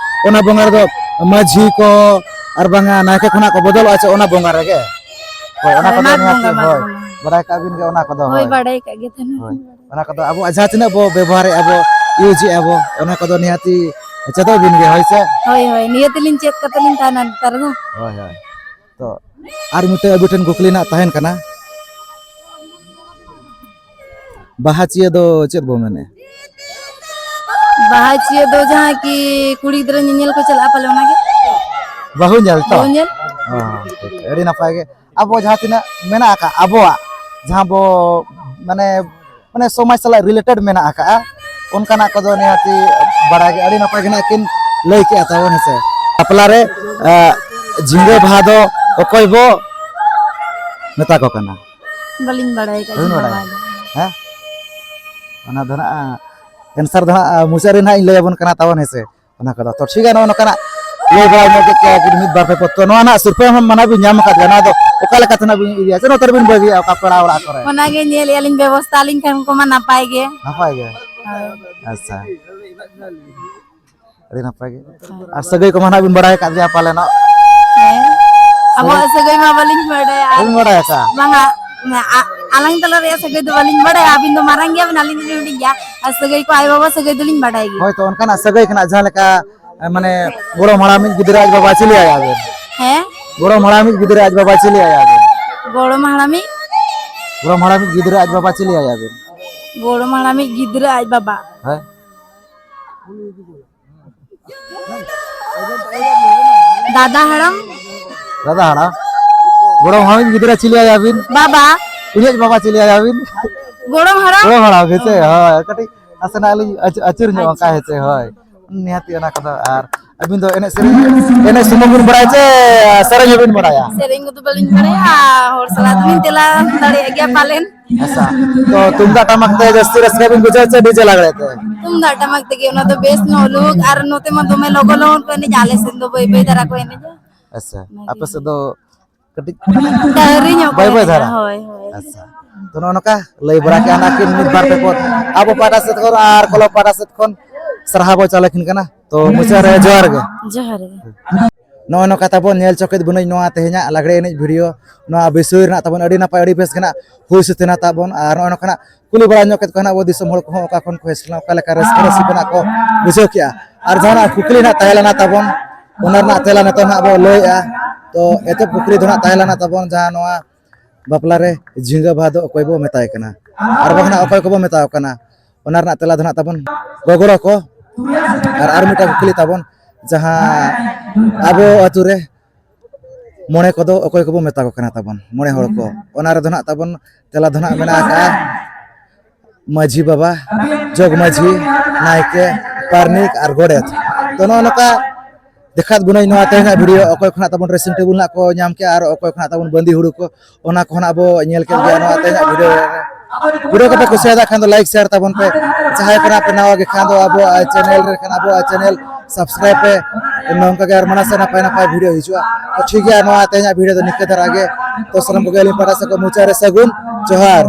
ᱚᱱᱟ ᱵᱚᱸᱜᱟ ᱨᱮᱫᱚ ᱢᱟᱹᱡᱷᱤ ᱠᱚ ᱟᱨ ᱵᱟᱝᱟ ᱱᱟᱭᱠᱮ ᱠᱷᱚᱱᱟᱜ ᱠᱚ ᱵᱚᱫᱚᱞᱚᱜᱼᱟ ᱪᱮ ᱚᱱᱟ ᱵᱚᱸᱜᱟ ᱨᱮᱜᱮ? ᱦᱳᱭ, ᱚᱱᱟ ᱦᱳᱭ, ᱠᱚᱫᱚ ᱢᱟᱜᱽ ᱱᱤᱦᱟᱹᱛ ᱵᱚᱸᱜᱟ, ᱜᱮ, ᱢᱟᱜᱽ ᱦᱳᱭ, ᱵᱚᱸᱜᱟ᱾ ᱵᱟᱲᱟᱭ ᱠᱟᱜ ᱵᱤᱱ ᱜᱮ ᱚᱱᱟ ᱠᱚᱫᱚ, ᱦᱳᱭ, ᱦᱳᱭ᱾ ᱵᱟᱲᱟᱭ ᱠᱟᱜ ᱜᱮ ᱛᱟᱦᱮᱱᱟ᱾ ᱦᱳᱭ, ᱚᱱᱟ ᱠᱚᱫᱚ ᱟᱵᱚᱣᱟᱜ ᱡᱟᱦᱟᱸ ᱛᱤᱱᱟᱹᱜ ᱵᱚ ᱵᱮᱵᱚᱦᱟᱨᱮᱫᱼᱟ ᱵᱚ, ᱤᱭᱩᱡᱽ ᱮᱫᱼᱟ ᱵᱚ, ᱚᱱᱟ ᱠᱚᱫᱚ ᱱᱤᱦᱟᱹᱛᱤ ᱪᱮᱫᱚᱜ ᱵᱤᱱ ᱜᱮ, ᱦᱳᱭ ᱥᱮ? ᱦᱳᱭ, ᱦᱳᱭ, ᱱᱤᱭᱟᱹ ᱛᱮᱞᱤᱧ ᱪᱮᱫ ᱠᱟᱛᱮ ᱞᱤᱧ ᱛᱟᱦᱮᱱᱟ ᱱᱮᱛᱟᱨ ᱫᱚ᱾ ᱦᱳᱭ, ᱦᱳᱭ᱾ ᱛᱚ, ᱟᱨ ᱢᱤᱫᱴᱮᱱ ᱟᱹᱵᱤᱱ ᱴᱷᱮᱱ ᱠᱩᱠᱞᱤ ᱱᱟᱜ ᱛᱟᱦᱮᱱ ᱠᱟᱱᱟ, ᱵᱟᱦᱟ ᱪᱤᱭᱟᱹ ᱫᱚ ᱪᱮᱫ ᱵᱚ ᱢᱮᱱᱮᱫᱼᱟ? ᱵᱟᱦᱟ ᱪᱤᱭᱟᱹ ᱫᱚ ᱡᱟᱦᱟᱸ ᱠᱤ ᱠᱩᱲᱤ ᱜᱤᱫᱽᱨᱟᱹ ᱧᱮᱧᱮᱞ ᱠᱚ ᱪᱟᱞᱟᱜᱼᱟ, ᱯᱟᱞᱮ ᱚᱱᱟᱜᱮ? ᱵᱟᱹᱦᱩ ᱧᱮᱞ ᱛᱚ? ᱵᱟᱹᱦᱩ ᱧᱮᱞ᱾ ᱦᱚᱸ, ᱴᱷᱤᱠ, ᱟᱹᱰᱤ ᱱᱟᱯᱟᱭ ᱜᱮ᱾ ᱟᱵᱚ ᱡᱟᱦᱟᱸ ᱛᱤᱱᱟᱹᱜ ᱢᱮᱱᱟᱜ ᱟᱠᱟᱫ ᱟᱵᱚᱣᱟᱜ, ᱡᱟᱦᱟᱸ ᱵᱚ, ᱢᱟᱱᱮ, ᱢᱟᱱᱮ ᱥᱚᱢᱟᱡᱽ ᱥᱟᱞᱟᱜ ᱨᱤᱞᱮᱴᱮᱰ ᱢᱮᱱᱟᱜ ᱟᱠᱟᱫᱼᱟ, ᱚᱱᱠᱟᱱᱟᱜ ᱠᱚᱫᱚ ᱱᱤᱦᱟᱹᱛᱤ ᱵᱟᱲᱟᱭ ᱜᱮ, ᱟᱹᱰᱤ ᱱᱟᱯᱟᱭ ᱜᱮ ᱱᱟᱜ ᱠᱤᱱ ᱞᱟᱹᱭ ᱠᱮᱜᱼᱟ ᱛᱟᱵᱚᱱ, ᱦᱮᱸ ᱥᱮ᱾ ᱵᱟᱯᱞᱟ ᱨᱮ, ᱮ, ᱡᱷᱤᱸᱜᱟᱹ ᱵᱟᱦᱟ ᱫᱚ ᱚᱠᱚᱭ ᱵᱚ ᱢᱮᱛᱟ ᱠᱚ ᱠᱟᱱᱟ? ᱵᱟᱹᱞᱤᱧ ᱵᱟᱲᱟᱭ ᱟᱠᱟᱫᱼᱟ ᱵᱟᱹᱵᱤᱱ ᱡᱷᱤᱸᱜᱟᱹ ᱵᱟᱲᱟᱭᱟ? ᱵᱟᱦᱟ ᱫᱚ᱾ ᱦᱮᱸ? ᱚᱱᱟ ᱫᱚ ᱱᱟᱜ ᱮᱱᱥᱟᱨ ᱫᱚ ᱱᱟᱜ ᱢᱩᱪᱟᱹᱫ ᱨᱮ ᱱᱟᱜ ᱤᱧ ᱞᱟᱹᱭ ᱟᱵᱚᱱ ᱠᱟᱱᱟ ᱛᱟᱵᱚᱱ, ᱦᱮᱸ ᱥᱮ᱾ ᱚᱱᱟ ᱠᱚᱫᱚ ᱛᱚ ᱴᱷᱤᱠ ᱜᱮᱭᱟ, ᱱᱚᱜᱼᱚ ᱱᱚᱝᱠᱟᱱᱟᱜ ᱞᱟᱹᱭ ᱵᱟᱲᱟ ᱧᱚᱜ ᱠᱮᱫ ᱜᱮᱭᱟ ᱵᱤᱱ ᱢᱤᱫ ᱵᱟᱨ ᱯᱮ ᱯᱚᱫ᱾ ᱛᱚ ᱱᱚᱣᱟ ᱱᱟᱜ ᱥᱤᱨᱯᱟᱹ ᱦᱚᱸ ᱢᱟᱱᱟ ᱵᱤᱱ ᱧᱟᱢ ᱟᱠᱟᱫ ᱜᱮᱭᱟ, ᱱᱚᱣᱟ ᱫᱚ ᱚᱠᱟ ᱞᱮᱠᱟ ᱛᱮ ᱱᱟᱜ ᱵᱤᱱ ᱤᱫᱤᱭᱟ ᱥᱮ ᱱᱚᱛᱮ ᱨᱮᱵᱤᱱ ᱵᱟᱹᱜᱤᱭᱟ ᱚᱠᱟ ᱯᱮᱲᱟ ᱚᱲᱟᱜ ᱠᱚᱨᱮ? ᱚᱱᱟᱜᱮ ᱧᱮᱞᱮᱫᱼᱟ ᱞᱤᱧ, ᱵᱮᱵᱚᱥᱛᱷᱟ ᱟᱹᱞᱤᱧ ᱠᱷᱟᱱ ᱠᱚᱢᱟ ᱱᱟᱯᱟᱭ ᱜᱮ᱾ ᱱᱟᱯᱟᱭ ᱜᱮ᱾ ᱦᱳᱭ᱾ ᱟᱪᱪᱷᱟ, ᱟᱹᱰᱤ ᱱᱟᱯᱟᱭ ᱜᱮ᱾ ᱟᱨ ᱥᱟᱹᱜᱟᱹᱭ ᱠᱚᱢᱟ ᱱᱟᱜ ᱵᱤᱱ ᱵᱟᱲᱟᱭ ᱟᱠᱟᱫ ᱜᱮᱭᱟ ᱯᱟᱞᱮᱱᱚᱜ? ᱦᱮᱸ, ᱟᱵᱚᱣᱟᱜ ᱥᱟᱹᱜᱟᱹᱭ ᱢᱟ ᱵᱟᱹᱞᱤᱧ ᱵᱟᱰᱟᱭᱟ᱾ ᱟᱨ ᱵᱟᱹᱵᱤᱱ ᱵᱟᱲᱟᱭᱟ ᱥᱮ? ᱵᱟᱝᱟ, ᱟ-, ᱟᱞᱟᱝ ᱛᱟᱞᱟ ᱨᱮᱭᱟᱜ ᱥᱟᱹᱜᱟᱹᱭ ᱫᱚ ᱵᱟᱹᱞᱤᱧ ᱵᱟᱰᱟᱭᱟ᱾ ᱟᱹᱵᱤᱱ ᱫᱚ ᱢᱟᱨᱟᱝ ᱜᱮᱭᱟ ᱵᱤᱱ, ᱟᱹᱞᱤᱧ ᱫᱚᱞᱤᱧ ᱦᱩᱰᱤᱧ ᱜᱮᱭᱟ᱾ ᱟᱨ ᱥᱟᱹᱜᱟᱹᱭ ᱠᱚ ᱟᱭᱳ ᱵᱟᱵᱟ ᱥᱟᱹᱜᱟᱹᱭ ᱫᱚᱞᱤᱧ ᱵᱟᱰᱟᱭ ᱜᱮᱭᱟ᱾ ᱦᱳᱭ, ᱛᱚ ᱚᱱᱠᱟᱱᱟᱜ ᱥᱟᱹᱜᱟᱹᱭ ᱠᱷᱚᱱᱟᱜ ᱡᱟᱦᱟᱸ ᱞᱮᱠᱟ, ᱢᱟᱱᱮ, ᱜᱚᱲᱚᱢ ᱦᱟᱲᱟᱢᱤᱡ ᱜᱤᱫᱽᱨᱟᱹ ᱟᱡ ᱵᱟᱵᱟ ᱪᱤᱞᱤ ᱟᱭᱟ ᱵᱮᱱ? ᱦᱮᱸ? ᱜᱚᱲᱚᱢ ᱦᱟᱲᱟᱢᱤᱡ ᱜᱤᱫᱽᱨᱟᱹ ᱟᱡ ᱵᱟᱵᱟ ᱪᱤᱞᱤ ᱟᱭᱟ ᱵᱮᱱ? ᱜᱚᱲᱚᱢ ᱦᱟᱲᱟᱢᱤᱡ? ᱜᱚᱲᱚᱢ ᱦᱟᱲᱟᱢᱤᱡ ᱜᱤᱫᱽᱨᱟᱹ ᱟᱡ ᱵᱟᱵᱟ ᱪᱤᱞᱤ ᱟᱭᱟ ᱵᱮᱱ? ᱜᱚᱲᱚᱢ ᱦᱟᱲᱟᱢᱤᱡ ᱜᱤᱫᱽᱨᱟᱹ ᱟᱡ ᱵᱟᱵᱟ᱾ ᱦᱮᱸ? ᱫᱟᱫᱟ ᱦᱟᱲᱟᱢ᱾ ᱫᱟᱫᱟ ᱦᱟᱲᱟᱢ? ᱜᱚᱲᱚᱢ ᱦᱟᱲᱟᱢᱤᱡ ᱜᱤᱫᱽᱨᱟᱹ ᱪᱤᱞᱤ ᱟᱭᱟ ᱵᱤᱱ? ᱵᱟᱵᱟ᱾ ᱤᱧᱤᱡ ᱵᱟᱵᱟ ᱪᱤᱞᱤ ᱟᱭᱟ ᱵᱤᱱ? ᱜᱚᱲᱚᱢ ᱦᱟᱲᱟᱢ᱾ ᱜᱚᱲᱚᱢ ᱦᱟᱲᱟᱢ ᱜᱮ ᱥᱮ? ᱦᱳᱭ, ᱠᱟᱹᱴᱤᱡ ᱱᱟᱥᱮᱱᱟᱜ ᱞᱤᱧ ᱟᱹᱪᱩ-, ᱟᱹᱪᱩᱨ ᱧᱚᱜ ᱟᱪᱪᱷᱟ, ᱚᱱᱠᱟ ᱦᱮᱸ ᱥᱮ, ᱟᱪᱪᱷᱟ᱾ ᱦᱳᱭ᱾ ᱱᱤᱦᱟᱹᱛᱤ ᱚᱱᱟ ᱠᱚᱫᱚ᱾ ᱟᱨ ᱟᱹᱵᱤᱱ ᱫᱚ ᱮᱱᱮᱡ ᱥᱮᱨᱮᱧ, ᱮᱱᱮᱡ ᱥᱩᱢᱩᱝ ᱵᱤᱱ ᱵᱟᱲᱟᱭᱟ ᱪᱮ ᱥᱮᱨᱮᱧ ᱦᱚᱸᱵᱤᱱ ᱵᱟᱲᱟᱭᱟ? ᱥᱮᱨᱮᱧ ᱠᱚᱫᱚ ᱵᱟᱹᱞᱤᱧ ᱵᱟᱲᱟᱭᱟ, ᱦᱚᱲ ᱥᱟᱞᱟᱜ ᱫᱚᱞᱤᱧ ᱛᱮᱞᱟ ᱫᱟᱲᱮᱭᱟᱜ ᱜᱮᱭᱟ ᱯᱟᱞᱮᱱ᱾ ᱟᱪᱪᱷᱟ, ᱛᱚ ᱛᱩᱢᱫᱟᱜ ᱴᱟᱢᱟᱠ ᱛᱮ ᱡᱟᱹᱥᱛᱤ ᱨᱟᱹᱥᱠᱟᱹ ᱵᱤᱱ ᱵᱩᱡᱷᱟᱹᱣᱟ ᱥᱮ ᱰᱤᱡᱮ ᱞᱟᱜᱽᱲᱮ ᱛᱮ? ᱛᱩᱢᱫᱟᱜ ᱴᱟᱢᱟᱠ ᱛᱮᱜᱮ, ᱚᱱᱟ ᱫᱚ ᱵᱮᱥ ᱧᱚᱜ ᱞᱩᱠ, ᱟᱨ ᱱᱚᱛᱮ ᱢᱟ ᱫᱚᱢᱮ ᱞᱚᱜᱚᱱ ᱞᱚᱜᱚᱱ ᱠᱚ ᱮᱱᱮᱡᱟ, ᱟᱞᱮ ᱥᱮᱱ ᱫᱚ ᱵᱟᱹᱭ ᱵᱟᱹᱭ ᱫᱷᱟᱨᱟ ᱠᱚ ᱮᱱᱮᱡᱟ᱾ ᱟᱪᱪᱷᱟ, ᱚᱱᱟᱜᱮ᱾ ᱟᱯᱮ ᱥᱮᱫ ᱫᱚ ᱠᱟᱹᱴᱤᱡ ᱰᱟᱹᱦᱨᱤ ᱧᱚᱜ ᱠᱚ ᱵᱟᱹᱭ ᱵᱟᱹᱭ ᱮᱱᱮᱡᱟ, ᱫᱷᱟᱨᱟ? ᱦᱳᱭ, ᱦᱳᱭ᱾ ᱟᱪᱪᱷᱟ, ᱛᱚ ᱱᱚᱜᱼᱚ ᱱᱚᱝᱠᱟ ᱞᱟᱹᱭ ᱵᱟᱲᱟ ᱠᱮᱜᱼᱟ ᱱᱟᱹᱠᱤᱱ ᱢᱤᱫ ᱵᱟᱨ ᱯᱮ ᱯᱚᱫ᱾ ᱟᱵᱚ ᱯᱟᱦᱴᱟ ᱥᱮᱫ ᱠᱷᱚᱱ ᱟᱨ ᱠᱚᱞᱚᱢ ᱯᱟᱦᱴᱟ ᱥᱮᱫ ᱠᱷᱚᱱ ᱥᱟᱨᱦᱟᱣ ᱵᱚ ᱪᱟᱞ ᱟᱹᱠᱤᱱ ᱠᱟᱱᱟ᱾ ᱛᱚ ᱢᱩᱪᱟᱹᱫ ᱨᱮ ᱡᱚᱦᱟᱨ ᱜᱮ᱾ ᱡᱚᱦᱟᱨ ᱜᱮ᱾ ᱱᱚᱜᱼᱚᱭ ᱱᱚᱝᱠᱟ ᱛᱟᱵᱚᱱ ᱧᱮᱞ ᱪᱚ ᱠᱮᱫ ᱵᱚᱱᱟᱹᱧ ᱱᱚᱣᱟ ᱛᱮᱦᱮᱧᱟᱜ ᱞᱟᱜᱽᱲᱮ ᱮᱱᱮᱡ ᱵᱷᱤᱰᱤᱭᱳ, ᱱᱚᱣᱟ ᱵᱤᱥᱚᱭ ᱨᱮᱱᱟᱜ ᱛᱟᱵᱚᱱ ᱟᱹᱰᱤ ᱱᱟᱯᱟᱭ ᱟᱹᱰᱤ ᱵᱮᱥ ᱜᱮ ᱱᱟᱜ ᱦᱩᱭ ᱥᱟᱹᱛ ᱮᱱᱟ ᱛᱟᱵᱚᱱ᱾ ᱟᱨ ᱱᱚᱜᱼᱚᱭ ᱱᱚᱝᱠᱟᱱᱟᱜ ᱠᱩᱞᱤ ᱵᱟᱲᱟ ᱧᱚᱜ ᱠᱮᱫ ᱠᱚᱣᱟ ᱱᱟᱜ ᱟᱵᱚ ᱫᱤᱥᱚᱢ ᱦᱚᱲ ᱠᱚᱦᱚᱸ ᱚᱠᱟ ᱠᱷᱚᱱ ᱠᱚ ᱦᱮᱡ ᱞᱮᱱᱟ, ᱚᱠᱟ ᱞᱮᱠᱟ ᱨᱟᱹᱥᱠᱟᱹ ᱨᱟᱹᱥᱠᱟᱹ ᱱᱟᱜ ᱠᱚ ᱵᱩᱡᱷᱟᱹᱣ ᱠᱮᱜᱼᱟ᱾ ᱟᱨ ᱡᱟᱦᱟᱱᱟᱜ ᱠᱩᱠᱞᱤ ᱱᱟᱜ ᱛᱟᱦᱮᱸ ᱞᱮᱱᱟ ᱛᱟᱵᱚᱱ, ᱚᱱᱟ ᱨᱮᱱᱟᱜ ᱛᱮᱞᱟ ᱱᱤᱛᱚᱜ ᱱᱟᱜ ᱵᱚ ᱞᱟᱹᱭᱮᱜᱼᱟ᱾ ᱛᱚ ᱮᱛᱚᱦᱚᱵ ᱠᱩᱠᱞᱤ ᱫᱚ ᱱᱟᱜ ᱛᱟᱦᱮᱸ ᱞᱮᱱᱟ ᱛᱟᱵᱚᱱ, ᱡᱟᱦᱟᱸ ᱱᱚᱣᱟ ᱵᱟᱯᱞᱟ ᱨᱮ ᱡᱷᱤᱸᱜᱟᱹ ᱵᱟᱦᱟ ᱫᱚ ᱚᱠᱚᱭ ᱵᱚ ᱢᱮᱛᱟᱭ ᱠᱟᱱᱟ, ᱟᱨ ᱵᱟᱝ ᱱᱟᱜ ᱚᱠᱚᱭ ᱠᱚᱵᱚ ᱢᱮᱛᱟᱣ ᱠᱟᱱᱟ, ᱚᱱᱟ ᱨᱮᱱᱟᱜ ᱛᱮᱞᱟ ᱫᱚ ᱱᱟᱜ ᱛᱟᱵᱚᱱ ᱜᱚᱜᱚᱲᱚ ᱠᱚ᱾ ᱟᱨ ᱟᱨ ᱢᱤᱫᱴᱟᱝ ᱠᱩᱠᱞᱤ ᱛᱟᱵᱚᱱ, ᱡᱟᱦᱟᱸ ᱟᱵᱚ ᱟᱛᱳ ᱨᱮ ᱢᱚᱬᱮ ᱠᱚᱫᱚ ᱚᱠᱚᱭ ᱠᱚᱵᱚ ᱢᱮᱛᱟ ᱠᱚ ᱠᱟᱱᱟ ᱛᱟᱵᱚᱱ, ᱢᱚᱬᱮ ᱦᱚᱲ ᱠᱚ, ᱚᱱᱟ ᱨᱮᱫᱚ ᱱᱟᱜ ᱛᱟᱵᱚᱱ ᱛᱮᱞᱟ ᱫᱚ ᱱᱟᱜ ᱢᱮᱱᱟᱜ ᱟᱠᱟᱫᱼᱟ ᱢᱟᱹᱡᱷᱤ ᱵᱟᱵᱟ, ᱡᱚᱜᱽ ᱢᱟᱹᱡᱷᱤ, ᱱᱟᱭᱠᱮ, ᱯᱟᱨᱱᱤᱠ ᱟᱨ ᱜᱚᱰᱮᱛ᱾ ᱛᱚ ᱱᱚᱜᱼᱚ ᱱᱚᱝᱠᱟ ᱫᱮᱠᱷᱟᱛ ᱵᱚᱱᱟᱹᱧ ᱱᱚᱣᱟ ᱛᱮᱦᱮᱧᱟᱜ ᱵᱷᱤᱰᱤᱭᱳ, ᱚᱠᱚᱭ ᱠᱷᱚᱱᱟᱜ ᱛᱟᱵᱚᱱ ᱰᱨᱮᱥᱤᱝ ᱴᱮᱵᱩᱞ ᱱᱟᱜ ᱠᱚ ᱧᱟᱢ ᱠᱮᱜᱼᱟ ᱟᱨ ᱚᱠᱚᱭ ᱠᱷᱚᱱᱟᱜ ᱛᱟᱵᱚᱱ ᱵᱟᱸᱫᱤ ᱦᱩᱲᱩ ᱠᱚ, ᱚᱱᱟ ᱠᱚᱦᱚᱸ ᱱᱟᱜ ᱟᱵᱚ ᱧᱮᱞ ᱠᱮᱫ ᱜᱮᱭᱟ ᱱᱚᱣᱟ ᱛᱮᱦᱮᱧᱟᱜ ᱵᱷᱤᱰᱤᱭᱳ ᱨᱮ᱾ ᱵᱷᱤᱰᱤᱭᱳ ᱠᱚᱯᱮ ᱠᱩᱥᱤᱭᱟᱫᱟ ᱠᱷᱟᱱ ᱫᱚ ᱞᱟᱭᱤᱠ ᱥᱮᱭᱟᱨ ᱛᱟᱵᱚᱱ ᱯᱮ᱾ ᱡᱟᱦᱟᱸᱭ ᱠᱚ ᱱᱟᱜ ᱯᱮ ᱱᱟᱣᱟ ᱜᱮ ᱠᱷᱟᱱ ᱫᱚ ᱟᱵᱚᱣᱟᱜ ᱪᱮᱱᱮᱞ ᱨᱮ ᱠᱷᱟᱱ ᱟᱵᱚᱣᱟᱜ ᱪᱮᱱᱮᱞ ᱥᱟᱵᱥᱠᱨᱟᱭᱤᱵ ᱯᱮ᱾ ᱱᱚᱝᱠᱟ ᱜᱮ ᱟᱨ ᱢᱟᱲᱟᱝ ᱥᱮᱫ ᱱᱟᱯᱟᱭ ᱱᱟᱯᱟᱭ ᱵᱷᱤᱰᱤᱭᱳ ᱦᱤᱡᱩᱜᱼᱟ᱾ ᱛᱚ ᱴᱷᱤᱠ ᱜᱮᱭᱟ, ᱱᱚᱣᱟ ᱛᱮᱦᱮᱧᱟᱜ ᱵᱷᱤᱰᱤᱭᱳ ᱫᱚ ᱱᱤᱝᱠᱟᱹ ᱫᱷᱟᱨᱟ ᱜᱮ᱾ ᱛᱚ ᱥᱟᱱᱟᱢ ᱠᱚᱜᱮ ᱟᱹᱞᱤᱧ ᱯᱟᱦᱴᱟ ᱥᱮᱫ ᱠᱷᱚᱱ ᱢᱩᱪᱟᱹᱫ ᱨᱮ ᱥᱟᱹᱜᱩᱱ ᱡᱚᱦᱟᱨ᱾